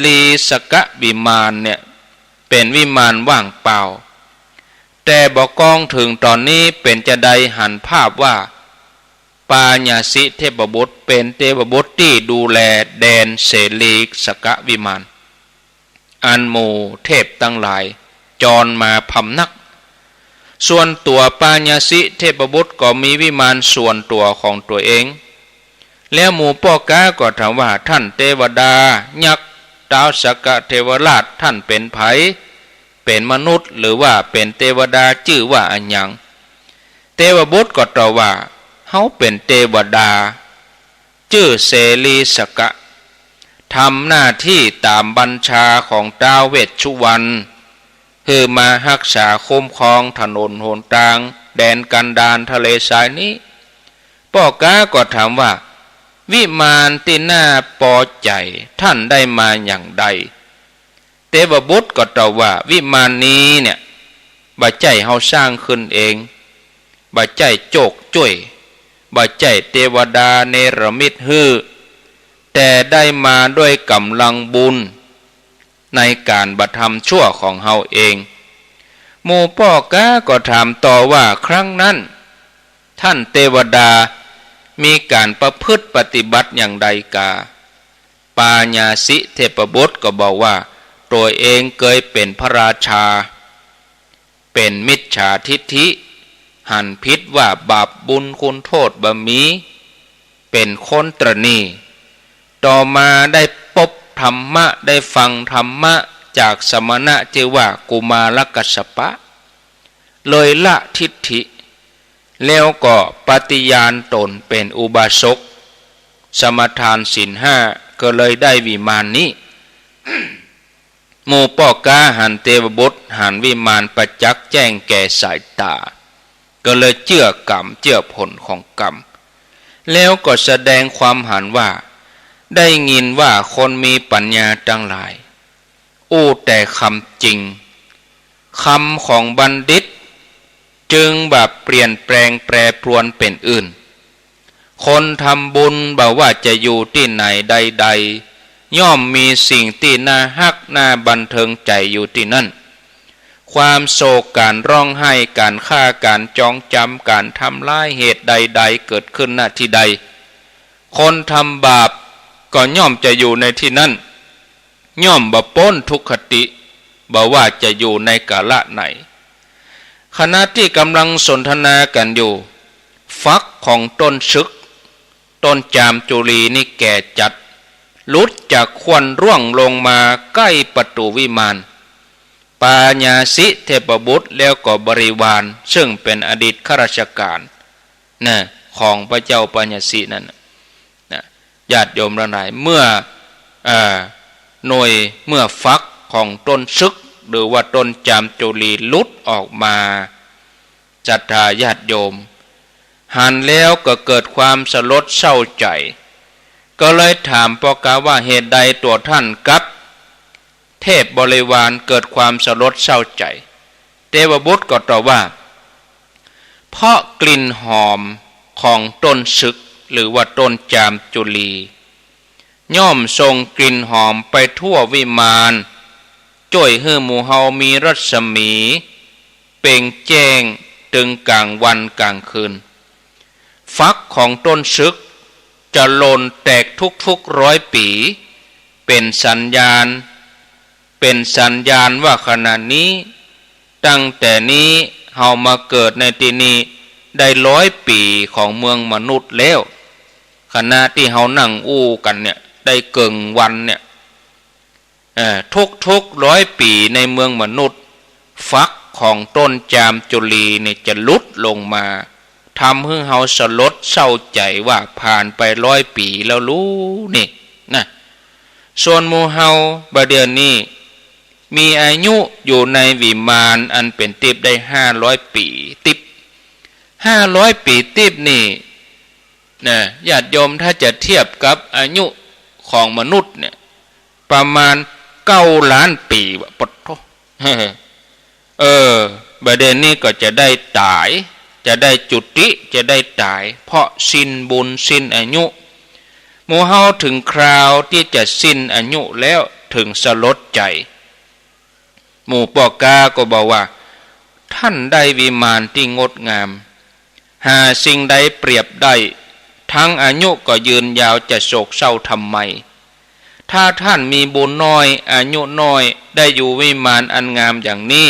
รีสกวิมานเนี่ย เป๋นวิมานว่างเปล่า แต่บ่ากองเถิงต๋อนนี้เป๋นจาใดหันภาพว่า ปายาสิเทพบุตรเป๋นเทพบุตรตี้ดูแลแดนเสรีสกวิมาน อันหมู่เทพตังหลายจรมาพำนัก ส่วนตั๋วปายาสิเทพบุตรก็มีวิมานส่วนตั๋วของตั๋วเอง แล้วหมู่ป้อก๊าก็ถามว่า ท่านเตวดายักษ์ต๊าวสกเทวราช ท่านเป๋นใผ เป๋นมนุษย์หรือว่าเป๋นเตวดา จื้อว่าอะหยัง เตวบุตรก็ตอบว่า เฮาเป๋นเตวดา จื้อเสรีสกะ ทำหน้าตี้ต๋ามบัญชาของต๊าวเวชสุวรรณ หื้อมาฮักษาคุ้มครองถนนหนตาง แดนกันดารทะเลทรายนี้ ป้อก๊าก็ถามว่า วิมานตี้น่าปอใจ๋ ท่านได้มาอย่างใด เตวบุตรก็ตอบว่า วิมานนี้เนี่ย บ่ใจ้เฮาสร้างขึ้นเอง บ่ใจ้โจกจ้วย บ่ใจ้เตวดาเนรมิตหื้อ แต่ได้มาด้วยก๋ำลังบุญ ในก๋านบ่ทำชั่วของเฮาเอง หมู่ป้อก๊าก็ถามต่อว่า ครั้งนั้น ท่านเตวดามีก๋านประพฤติปฏิบัติอย่างใดกา ปายาสิเทพบุตรก็บอกว่า ตั๋วเองเกยเป๋นพระราชา เป๋นมิจฉาทิฏฐิ หันผิดว่าบาปบุญคุณโทษบ่มี เป๋นคนตระหนี่ ต่อมาได้ปบธรรมะ ได้ฟังธรรมะจากสมณะจื้อว่ากุมารกัสสปะ เลยละทิฏฐิ แล้วก็ปฏิญาณต๋นเป๋นอุบาสก สมาทานศีลห้า ก็เลยได้วิมานนี้ หมู่ป้อก๊าหันเตวบุตร หันวิมานประจักษ์แจ้งแก่สายต๋า ก็เลยเจื้อกรรม เจื้อผลของกรรม แล้วก็แสดงความหันว่า ได้ยินว่าคนมีปัญญาตังหลาย อู้แต่กำจริง กำของบัณฑิต จึงบ่เปลี่ยนแปลงแปรปรวนเป๋นอื่น คนทำบุญบ่ว่าจะอยู่ตี้ไหนใดๆ ย่อมมีสิ่งตี้น่าฮักน่าบันเทิงใจ๋อยู่ตี้นั้น ความโศก ก๋านฮ้องไห้ ก๋านฆ่า ก๋านจองจำ ก๋านทำร้าย เหตุใดๆ เกิดขึ้น ณ ตี้ใด คนทำบาปก็ย่อมจะอยู่ในตี้นั้น ย่อมบ่ป๊นทุกขติ บ่ว่าจะอยู่ในกาละไหน ขณะตี้ก๋ำลังสนทนากั๋นอยู่ ฝักของต้นสึก ต้นจามจุลีนี่แก่จัด หลุดจากขั้วร่วงลงมาใก้ประตู๋วิมาน ปายาสิเทพบุตรแล้วก็บริวาร ซึ่งเป๋นอดีตข้าราชก๋าน นะ ของพระเจ้าปายาสินั้นน่ะ นะ ญาติโยมตังหลาย เมื่อ เอ่อ หน่วย เมื่อฝักของต้นสึก หรือว่าต้นจามจุลีหลุดออกมา ศรัทธาญาติโยม หันแล้วก็เกิดความสลดเศร้าใจ๋ ก็เลยถามป้อก๊าว่า เหตุใดตั๋วท่านกับเทพบริวารเกิดความสลดเศร้าใจ๋ เตวบุตรก็ตอบว่า เพราะกลิ่นหอมของต้นสึก หรือว่าต้นจามจุลี ย่อมส่งกลิ่นหอมไปทั่ววิมาน จ้วยหื้อหมู่เฮามีรัศมี เปล่งแจ้งตึงก๋างวันก๋างคืน ฝักของต้นสึกจะหล่นแตกทุกๆ ร้อยปี๋ เป๋นสัญญาณ เป๋นสัญญาณว่าขณะนี้ ตั้งแต่นี้เฮามาเกิดในตี้นี่ได้ร้อยปี๋ของเมืองมนุษย์แล้ว ขณะตี้เฮานั่งอู้กั๋นเนี่ย ได้เกิ่งวันเนี่ย เอ่อ ทุกๆ ร้อยปี๋ในเมืองมนุษย์ ฝักของต้นจามจุลีเนี่ยจะหลุดลงมา ทำหื้อเฮาสลดเศร้าใจ๋ว่าผ่านไปร้อยปี๋แล้วลูนี่นะ ส่วนหมู่เฮาบ่าเดี่ยวนี้ มีอายุอยู่ในวิมานอันเป๋นติ๊บได้ห้าร้อยปี๋ติ๊บ ห้าร้อยปี๋ติ๊บนี่ นะ ญาติโยม ถ้าจะเทียบกับอายุของมนุษย์เนี่ย ประมาณเก้าล้านปี๋วะ ปะโถ เออ บ่าเดี่ยวนี้ก็จะได้ต๋าย จะได้จุติ จะได้ต๋าย เพราะสิ้นบุญสิ้นอายุ หมู่เฮาเถิงคราวตี้จะสิ้นอายุแล้ว เถิงสลดใจ๋ หมู่ป้อก๊าก็บอกว่า ท่านได้วิมานตี้งดงาม หาสิ่งใดเปรียบได้ ทั้งอายุก็ยืนยาว จะโศกเศร้าทำไม ถ้าท่านมีบุญน้อย อายุน้อย ได้อยู่วิมานอันงามอย่างนี้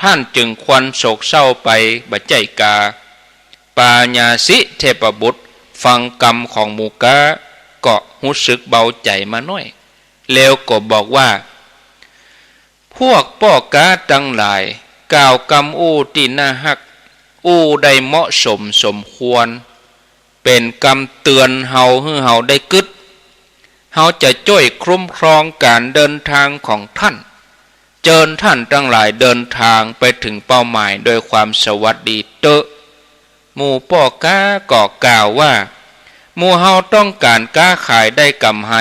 ท่านจึงควรโศกเศร้าไปบ่ใจ้กา ปายาสิเทพบุตรฟังกำของหมู่ก๊า ก็ฮู้สึกเบาใจ๋มาหน้อย แล้วก็บอกว่า พวกป้อก๊าตังหลาย กล่าวกำอู้ตี้น่าฮัก อู้ได้เหมาะสมสมควร เป๋นกำเตือนเฮา หื้อเฮาได้กึ๊ด เฮาจะจ้วยคุ้มครองก๋านเดินทางของท่าน เจิญท่านตังหลายเดินทางไปเถิงเป้าหมายโดยความสวัสดีเต๊อะ หมู่ป้อก๊าก็กล่าวว่า หมู่เฮาต้องก๋านก๊าขายได้ก๋ำไร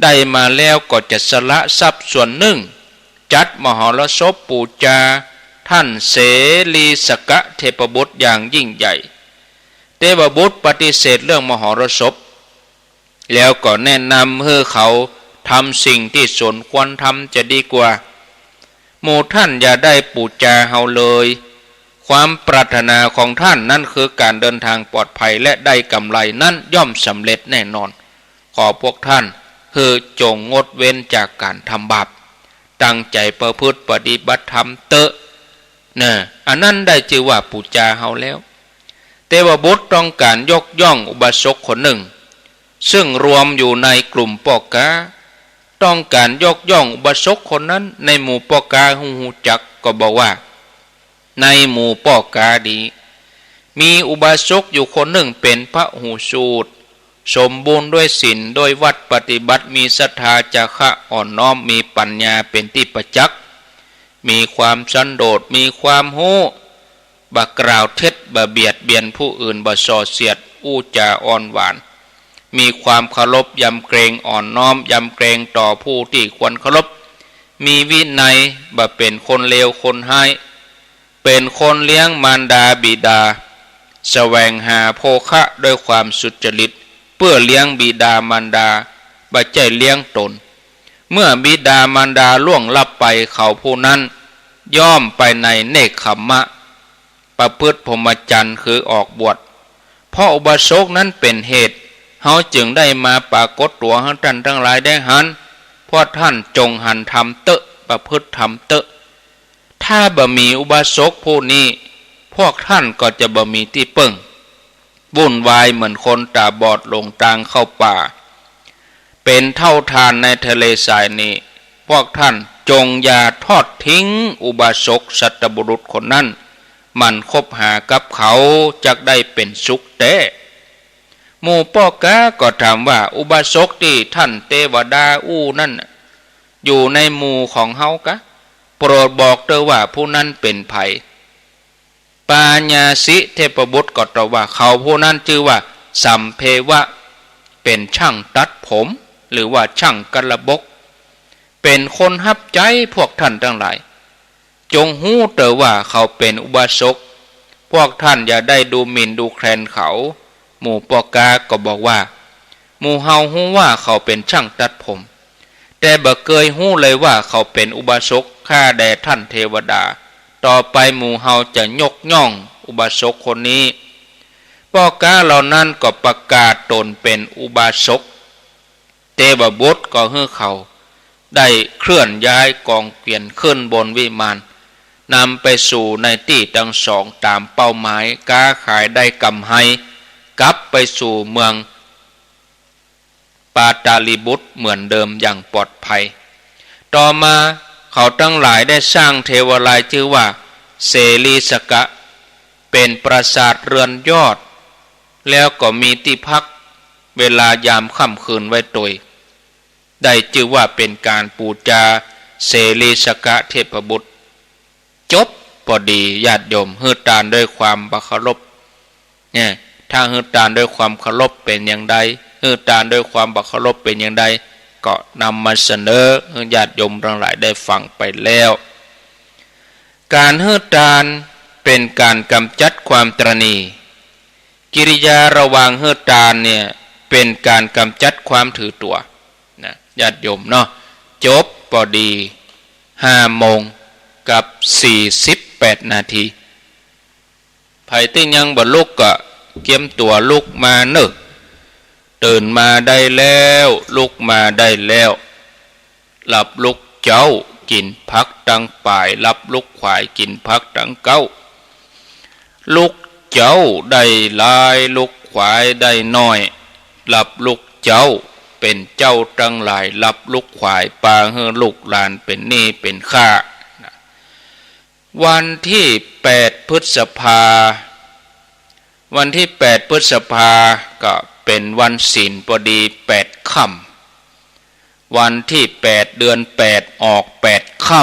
ได้มาแล้วก็จะสละทรัพย์ส่วนนึ่ง จัดมหรสพปู๋จา ท่านเสลีสกะเทพบุตรอย่างยิ่งใหญ่ เตวบุตรปฏิเสธเรื่องมหรสพ แล้วก็แนะนำหื้อเขาทำสิ่งตี้สมควรทำจะดีกว่า หมู่ท่านอย่าได้ปู๋จาเฮาเลย ความปรารถนาของท่านนั้นคือก๋านเดินทางปลอดภัยและได้ก๋ำไรนั้นย่อมสำเร็จแน่นอน ขอพวกท่านหื้อจงงดเว้นจากก๋านทำบาป ตั้งใจ๋ประพฤติปฏิบัติธรรมเต๊อะ นะ อันนั้นได้จื้อว่าปู๋จาเฮาแล้ว เตวบุตรต้องก๋านยกย่องอุบาสกคนนึ่ง ซึ่งรวมอยู่ในกลุ่มป้อก๊า ต้องก๋านยกย่องอุบาสกคนนั้น ในหมู่ป้อก๊าฮู้ ฮู้จักก็บอกว่า ในหมู่ป้อก๊านี้ มีอุบาสกอยู่คนนึ่งเป๋นพหูสูต สมบูรณ์ด้วยศีล ด้วยวัตรปฏิบัติ มีศรัทธา จาคะอ่อนน้อม มีปัญญาเป๋นตี้ประจักษ์ มีความสันโดษ มีความฮู้ บ่กล่าวเท็จ บ่เบียดเบียนผู้อื่น บ่ส่อเสียด อู้จ๋าอ่อนหวาน มีความเคารพยำเกรง อ่อนน้อมยำเกรงต่อผู้ตี้ควรเคารพ มีวินัย บ่เป๋นคนเลวคนฮ้าย เป๋นคนเลี้ยงมารดาบิดา แสวงหาโภคะด้วยความสุจริต เปื้อเลี้ยงบิดามารดา บ่ใจ้เลี้ยงตน เมื่อบิดามารดาล่วงลับไป เขาผู้นั้นย่อมไปในเนกขัมมะ ประพฤติพรหมจรรย์ คือออกบวช เพราะอุบาสกนั้นเป๋นเหตุ เฮาจึงได้มาปรากฏตั๋วหื้อท่านตังหลายได้หัน พวกท่านจงหันธรรมเต๊อะ ประพฤติธรรมเต๊อะ ถ้าบ่มีอุบาสกผู้นี้ พวกท่านก็จะบ่มีตี้เปิ้ง วุ่นวายเหมือนคนต๋าบอดหลงตางเข้าป่า เป๋นเต้าถ่านในทะเลทรายนี้ พวกท่านจงอย่าทอดทิ้งอุบาสกสัตบุรุษคนนั้น หมั่นคบหากับเขาจักได้เป๋นสุขแต๊ หมู่ป้อก๊าก็ถามว่า อุบาสกตี้ท่านเตวดาอู้นั้นน่ะ อยู่ในหมู่ของเฮากะ โปรดบอกเต๊อะว่าผู้นั้นเป๋นใผ ปายาสิเทพบุตรก็ตอบว่า เขาผู้นั้นจื้อว่าสัมเพวะ เป๋นช่างตัดผม หรือว่าช่างกัลบก เป๋นคนฮับใจ๊พวกท่านตังหลาย จงฮู้เต๊อะว่าเขาเป๋นอุบาสก พวกท่านอย่าได้ดูหมิ่นดูแคลนเขา หมู่ป้อก๊าก็บอกว่า หมู่เฮาฮู้ว่าเขาเป๋นช่างตัดผม แต่บ่เกยฮู้เลยว่าเขาเป๋นอุบาสก ข้าแด่ท่านเทวดา ต่อไปหมู่เฮาจะยกย่องอุบาสกคนนี้ ป้อก๊าเหล่านั้นก็ประกาศตนเป๋นอุบาสก เตวบุตรก็หื้อเขาได้เคลื่อนย้ายกองเกวียนขึ้นบนวิมาน นำไปสู่ในตี้ตังสองต๋ามเป้าหมาย ก๊าขายได้ก๋ำไร กลับไปสู่เมืองปาตาลีบุตรเหมือนเดิมอย่างปลอดภัย ต่อมาเขาตังหลายได้สร้างเทวาลัยจื้อว่าเสลีสกะ เป๋นปราสาทเรือนยอด แล้วก็มีตี้พักเวลายามค่ำคืนไว้ตวย ได้จื้อว่าเป๋นก๋านปู๋จาเสลีสกะเทพบุตร จบปอดี ญาติโยม หื้อตานด้วยความบ่เคารพ เนี่ย ถ้าหื้อตานด้วยความเคารพเป๋นอย่างใด หื้อตานด้วยความบ่เคารพเป๋นอย่างใด ก็นำมาเสนอหื้อญาติโยมตังหลายได้ฟังไปแล้ว ก๋านหื้อตานเป๋นก๋านก๋ำจัดความตระหนี่ กิริยาระหว่างหื้อตานเนี่ยเป๋นก๋านก๋ำจัดความถือตั๋วนะ ญาติโยมเนาะ จบปอดีห้าโมงกับสี่สิบแปดนาที ใผตี้ยังบ่ลุกก็เกียมตั๋วลุกมาเน่อ ตื่นมาได้แล้ว ลุกมาได้แล้ว หลับลุกเจ๊ากิ๋นผักตังป๋าย หลับลุกขวายกิ๋นผักตังเก๊า ลุกเจ๊าได้หลาย ลุกขวายได้น้อย หลับลุกเจ๊าเป๋นเจ้าตังหลาย หลับลุกขวายปาหื้อลูกหลานเป๋นหนี้เป๋นข้านะ วันตี้แปดพฤษภา วันตี้แปดพฤษภาก็เป๋นวันศีลปอดีแปดค่ำ วันตี้แปดเดือนแปดออกแปดค่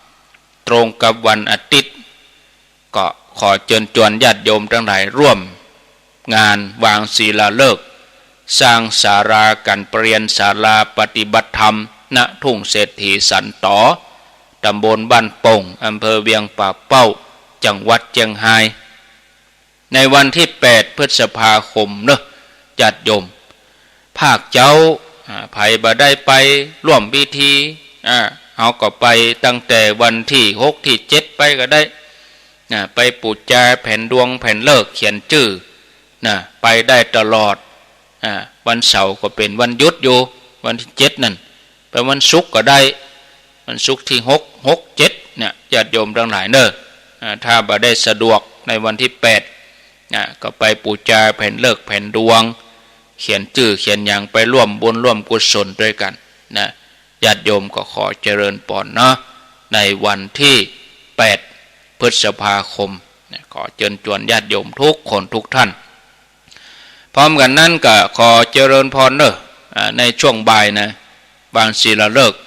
ำ ตรงกับวันอาทิตย์ ก็ขอเจิญจวนญาติโยมตังหลายร่วมงานวางศิลาฤกษ์ สร้างศาลาก๋านประเรียน ศาลาปฏิบัติธรรม ณ ทุ่งเศรษฐีสันต๋อ ตำบลบ้านโป่ง อำเภอเวียงป่าเป้า จังหวัดเจียงฮาย ในวันตี้แปดพฤษภาคมเน่อ ญาติโยม ภาคเจ๊า อ่า ใผบ่ได้ไปร่วมพิธี อ่า เฮาก็ไปตั้งแต่วันตี้หกตี้เจ็ดไปก็ได้ นะ ไปปู๋จาแผนดวงแผนฤกษ์เขียนจื้อ นะ ไปได้ตลอด อ่า วันเสาร์ก็เป๋นวันหยุดอยู่ วันตี้เจ็ดนั่น ไปวันศุกร์ก็ได้ วันศุกร์ตี้หก หก เจ็ดเนี่ย ญาติโยมตังหลายเน่อ อ่า ถ้าบ่ได้สะดวกในวันตี้แปด นะ ก็ไปปู๋จาแผนฤกษ์แผนดวง เขียนจื้อเขียนหยัง ไปร่วมบุญร่วมกุศลตวยกั๋นนะ ญาติโยมก็ขอเจริญปอนเนาะ ในวันตี้แปดพฤษภาคมนะ ขอเจิญจวนญาติโยมทุกคนทุกท่าน พร้อมกั๋นนั้นก็ขอเจริญปอนเน่อ อ่า ในช่วงบ่ายนะ วางศิลาฤกษ์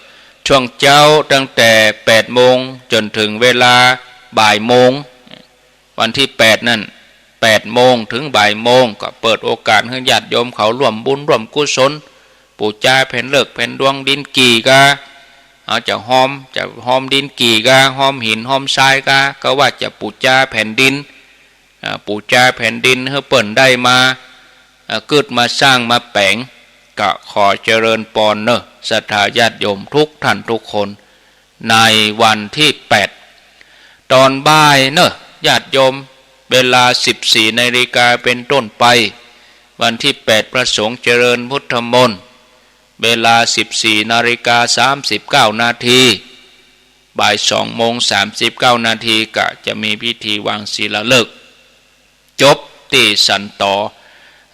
ช่วงเจ๊าตั้งแต่แปดโมงจ๋นเถิงเวลาบ่ายโมง วันตี้แปดนั่น แปดโมงเถิงบ่ายโมง ก็เปิดโอกาสหื้อญาติโยมเขาร่วมบุญร่วมกุศล ปู๋จาแผนฤกษ์แผนดวง ดินกี่กา เฮาจะฮอม จะฮอมดินกี่กา ฮอมหินฮอมทรายกา ก็ว่าจะปู๋จาแผ่นดิน อ่า ปู๋จาแผ่นดินหื้อเปิ้นได้มา อ่า กึ๊ดมาสร้างมาแป๋ง ก็ขอเจริญปอนเน่อ ศรัทธาญาติโยมทุกท่านทุกคน ในวันตี้แปด ต๋อนบ่ายเน่อ ญาติโยม เวลาสิบสี่นาฬิกาเป๋นต้นไป วันตี้แปด พระสงฆ์เจริญพุทธมนต์ เวลาสิบสี่นาฬิกาสามสิบเก้านาที บ่ายสองโมงสามสิบเก้านาที ก็จะมีพิธีวางศิลาฤกษ์ จบตี้สันต๋อ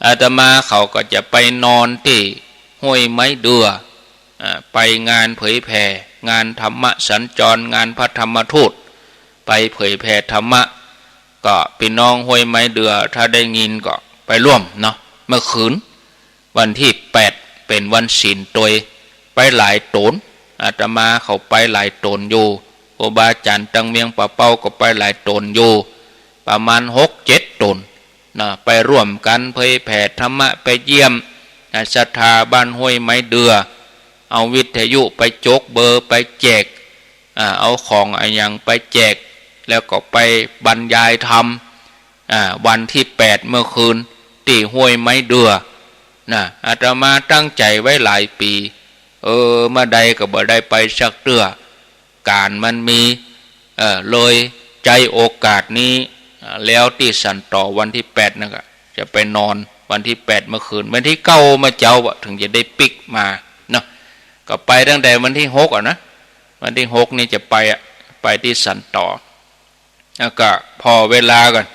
อาตมาเขาก็จะไปนอนตี้ห้วยไม้เดือ อ่า ไปงานเผยแผ่ งานธรรมสัญจร งานพระธรรมทูต ไปเผยแผ่ธรรมะ ก็ปี้น้องห้วยไม้เดือ ถ้าได้ยินก็ไปร่วมเนาะ เมื่อคืน วันตี้แปดเป๋นวันศีลตวย ไปหลายต๋น อาตมาเขาไปหลายต๋นอยู่ ครูบาอาจ๋ารย์ตังเวียงป่าเป้าก็ไปหลายต๋นอยู่ ประมาณหกเจ็ดต๋นนะ ไปร่วมกั๋นเผยแผ่ธรรมะ ไปเยี่ยมนะ ศรัทธาบ้านห้วยไม้เดือ เอาวิทยุไปจกเบอร์ไปแจก อ่า เอาของอะหยังไปแจก แล้วก็ไปบรรยายธรรม อ่า วันตี้แปดเมื่อคืน ตี้ห้วยไม้เดือ นะ อาตมาตั้งใจ๋ไว้หลายปี๋ เออ เมื่อใดก็บ่ได้ไปสักเตื้อ ก๋านมันมี เออ เลยใจ๊โอกาสนี้ อ่า แล้วตี้สันต๋อวันตี้แปดนั่นก็จะไปนอน วันตี้แปดเมื่อคืน วันตี้เก้ามาเจ๊าอะ เถิงจะได้ปิ๊กมาเนาะ ก็ไปตั้งแต่วันตี้หกอะนะ วันตี้หกนี่จะไปอะ ไปตี้สันต๋อ แล้วก็ผ่อเวลาก่อน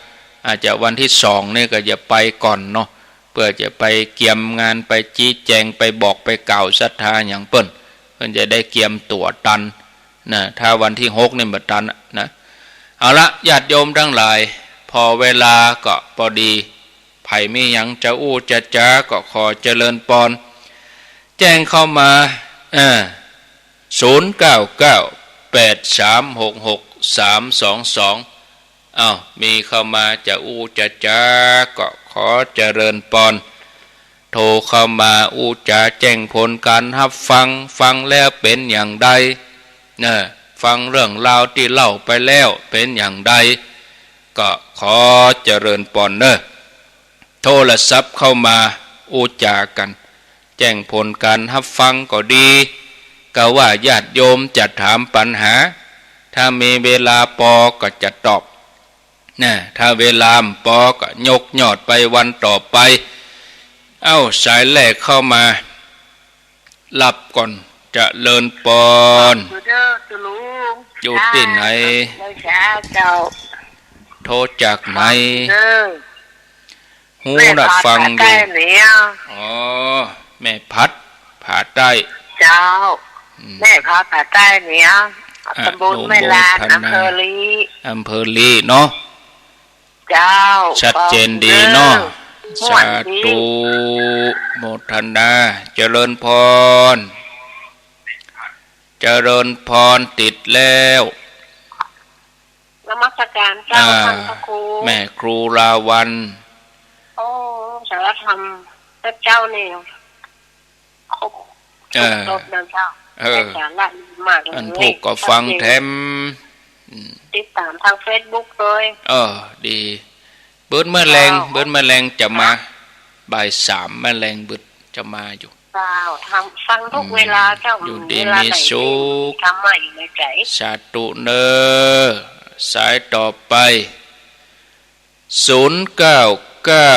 อาจจะวันตี้สองนี่ก็จะไปก่อนเนาะ เปื้อจะไปเกียมงาน ไปจี๊แจง ไปบอกไปกล่าวศรัทธาหยังเปิ้น เปิ้นจะได้เกียมตั๋วตันนะ ถ้าวันตี้หกนี่บ่ตันอะนะ เอาละ ญาติโยมตังหลาย ผ่อเวลาก็ปอดี ใผมีหยังจะอู้จะจ๋าก็ขอเจริญปอน แจ้งเข้ามา เออ ศูนย์เก้าเก้า แปดสามหกหก สามสองสอง อ้าว มีเข้ามาจะอู้จะจ๋าก็ ขอเจริญปอน โทรเข้ามาอู้จ๋าแจ้งผลก๋านฮับฟัง ฟังแล้วเป๋นอย่างใด เน่อ ฟังเรื่องราวตี้เล่าไปแล้วเป๋นอย่างใด ก็ขอเจริญปอนเน่อ โทรศัพท์เข้ามาอู้จ๋ากั๋น แจ้งผลก๋านฮับฟังก็ดี กาว่าญาติโยมจะถามปัญหา ถ้ามีเวลาปอก็จะตอบ นะ ถ้าเวลาบ่ปอก็ยกยอดไปวันต่อไป เอ้า สายแรกเข้ามา ฮับก่อน เจริญปอน เด้อ อยู่ตี้ไหน เจ้า โทรจากไหน เด้อ ฮู้นะ ฟังอยู่ แม่ผาใต้เหนือ อ๋อ แม่ผัด ผาใต้ เจ้า อืม แม่ผา ผาใต้เหนือ อ่ะ ตำบลแม่ลาน อำเภอลี อำเภอลีเนาะ เจ้า ชัดเจนดีเนาะ สาธุ โมทนา เจริญปอน เจริญปอน ติดแล้ว นมัสการเจ้า อ่า ท่านพระครู แม่ครูลาวัณ โอ้ สาระธรรมพระเจ้านี่ ครบ เออ ครบรสนะเจ้า เออ ได้สาระดีมากเลย อันถูกก็ฟังแถม อืม ติดต๋ามตางเฟซบุ๊กเลย เออ ดี เบิดเมื่อแลง เจ้า เบิดเมื่อแลงจะมา บ่ายสามเมื่อแลงเบิดจะมาอยู่ เจ้า ทำ ฟังทุกเวลาเจ้า อืม อยู่ดีมีสุข เวลาไหนมีธรรมะอยู่ในใจ สาธุเน่อ สายต่อไป ศูนย์เก้าเก้า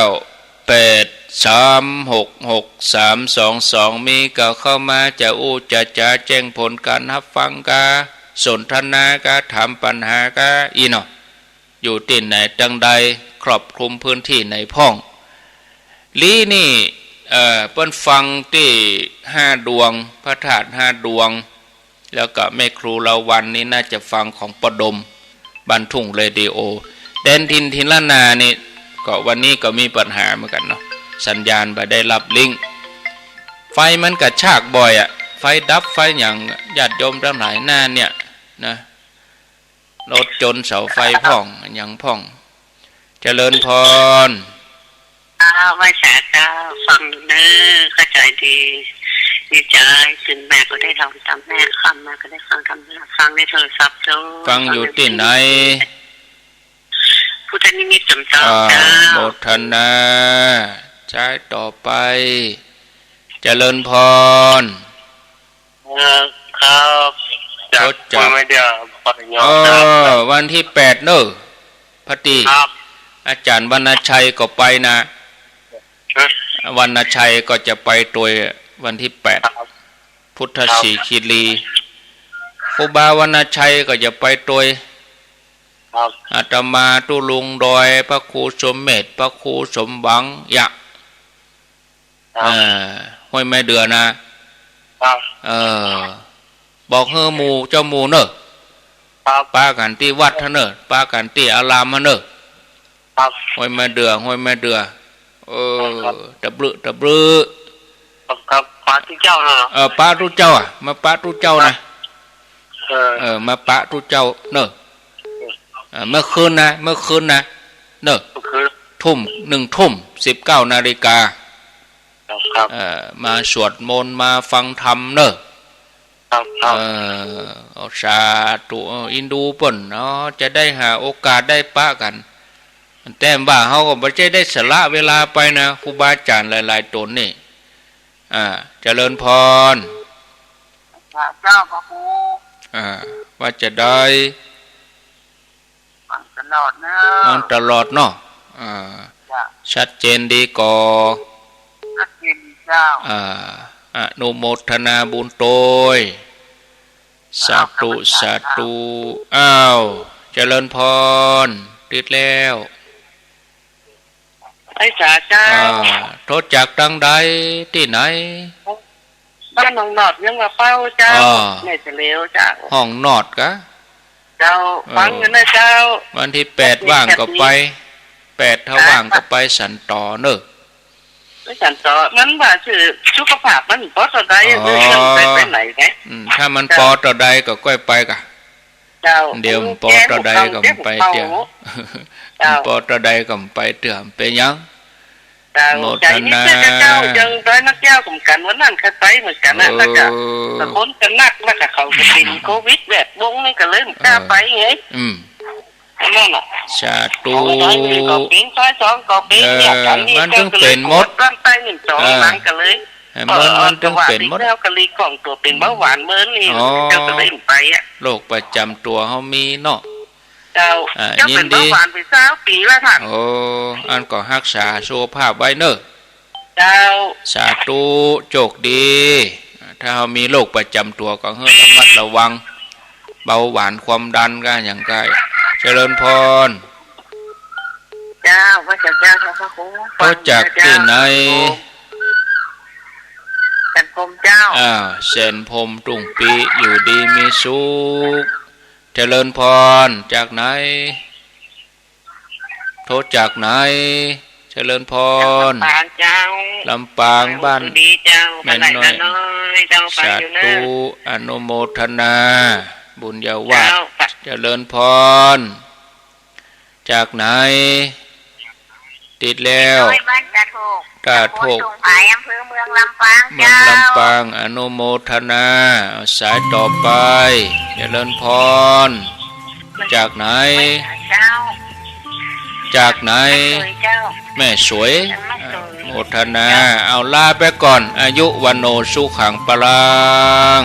แปดสามหกหกสามสองสอง มีก็เข้ามาจะอู้จะจ๋าแจ้งผลก๋านฮับฟังกา สนทนากา ถามปัญหากา อี้เนาะ อยู่ตี้ไหนตังใด ครอบคลุมพื้นตี้ไหนพ่อง ลี้นี่ เอ่อ เปิ้นฟังตี้ห้าดวง พระธาตุห้าดวง แล้วก็แม่ครูลาวัณนี่น่าจะฟังของป้อดม บ้านทุ่งเรดิโอ แดนถิ่นถิ่นล้านนานี่ ก็วันนี้ก็มีปัญหาเหมือนกั๋นเนาะ สัญญาณบ่ได้ฮับลิงก์ ไฟมันกระชากบ่อยอะ ไฟดับไฟหยัง ญาติโยมตังหลายหน้าเนี่ยนะ รถจนเสาไฟพ่อง หยังพ่อง เจริญปอน อ้าว ไหว้สาเจ้า ฟังอยู่เน่อ เข้าใจ๋ดี ดีใจ๋ ตื่นมาก็ได้ท่องธรรมะ ค่ำมาก็ได้ฟังธรรมะ ฟังในโทรศัพท์เจ้า ฟังอยู่ตี้ไหน พุทธนิมิตสมจอง อ่า เจ้า โมทนา สายต่อไป เจริญปอน เออ ครับ จาก จาก คุณไม่เดียว ปย เออ ครับ วันตี้แปดเน่อ พอดี ครับ อาจ๋ารย์วรรณชัยก็ไปนะ ฮะ วรรณชัยก็จะไปตวยวันตี้แปด ครับ พุทธศรีคีรี ครับ ครูบาวรรณชัยก็จะไปตวย ครับ อาตมาตุ๊ลุงดอย พระครูสมเมธ พระครูสมหวัง ยะ ครับ เอ่อ ห้วยแม่เดือนะ ครับ เออ บอกหื้อหมู่เจ้าหมู่เน่อ ครับ ปะกั๋นตี้วัดเน่อ ปะกั๋นตี้อารามเน่อ ครับ ห้วยแม่เดือ ห้วยแม่เดือ เออ ครับ ตะบลึ ตะบลึ ครับ ครับ ปะตุ๊เจ้าเน่อ เออ ปะตุ๊เจ้าอะ มาปะตุ๊เจ้านะ เออ เออ มาปะตุ๊เจ้าเน่อ เออ เมื่อคืนนะ เมื่อคืนนะ เน่อ เมื่อคืน ทุ่ม หนึ่งทุ่ม สิบเก้านาฬิกา ครับ ครับ เอ่อ มาสวดมนต์ มาฟังธรรมเน่อ ครับ ครับ เอ่อ เอาสาธุ เออ อินดูเปิ้นเนาะ จะได้หาโอกาสได้ปะกั๋น แต่ว่าเฮาก็บ่ใจ้ได้สละเวลาไปนะ ครูบาอาจ๋ารย์หลายๆ ต๋นนี่ อ่า เจริญปอน เจ้าพระครู อ่า ว่าจะได้ ฟังตลอดเน่อ ฟังตลอดเนาะ อ่า จ้ะ ชัดเจนดีก่อ ชัดเจนดีเจ้า อ่า อนุโมทนาบุญตวย สาธุ สาธุ อ้าว เจริญปอน ติดแล้ว ไหว้สาเจ้า อ่า โทรจากตังใด ตี้ไหน บ้านหนองหนอด เวียงป่าเป้าเจ้า อ๋อ แม่เสลียวเจ้า ห้องหนอดกะ เจ้า เออ ฟังอยู่นะเจ้า วันตี้แปดว่างก็ไป แปดถ้าว่างก็ไปสันตอเน่อ ไปสันตอ มันว่าซื่อ สุขภาพมันบ่เต้าใด อ๋อ เออ เรื่องไป ไปไหนนะ อืม ถ้ามัน เจ้า ปอเต้าใดก็ก้อยไปกะ เจ้า เดี๋ยวมันปอเต้าใดก็ไปเตื้อ เจ้า มันปอเต้าใดก็ไปเตื้อ เป๋นหยัง เจ้า โมทนา ใจ๋นี่เตื้อ เจ้า เจิงดอยนักยาวเหมือนกั๋น วันนั้นข้าไปเหมือนกั๋นนะ เออ แล้วก็ แต่คนก็นัก แล้วก็เขาก็เป๋นโควิดแวดวงนี่ก็เลยบ่กล้าไปไง อืม นั่นน่ะ สาธุ เขาดอยหนึ่งก็เป๋น ดอยสองก็เป๋น เออ เนี่ย อันนี้ มันตึงเป๋นหมด ร่างใต้หนึ่งสอง เออ หลังก็เลย เออ มัน มันตึงเป๋นหมด เออ ก็หลีกล่องตั๋วเป๋นเบาหวานเมินนี่ อ๋อ เจ้าก็เลยบ่ไปอะ โรคประจ๋ำตั๋วเฮามีเนาะ เจ้า อ่า เจ้าเป๋น ยินดี เบาหวานไปซาวปี๋แล้วท่าน โอ้ อันก็ฮักษาสุขภาพไว้เน่อ เจ้า สาธุ โจคดี ถ้าเฮามีโรคประจ๋ำตั๋วก็หื้อระมัดระวัง เบาหวาน ความดันก็อย่างใก้ เจริญพร เจ้า พระเจ้า เจ้า พระครู โทรจากตี้ไหน แสนพรหมเจ้า อ่า แสนพรหม ตุ้งปี้ อยู่ดีมีสุข เจริญพร จากไหน โทรจากไหน เจริญพร จากลำปางเจ้า ลำปาง บ้าน ดีเจ้า แม่น้อย บ้านไหนน้อยเจ้า ฟังอยู่เน่อ สาธุ อนุโมทนา บุญญาวาสน์ เจ้า เจริญพร จากไหน ติดแล้ว น้อยบ้านตาโทก ตาโทก ตำบลตุงผาย อำเภอเมืองลำปาง เมืองลำปาง เจ้า อนุโมทนา สายต่อไป เจริญพร จากไหน เจ้า จากไหน แม่สวยเจ้า แม่สวย แม่สวย โมทนา เจ้า เอาลาไปก่อน อายุ วัณโณ สุขัง พลัง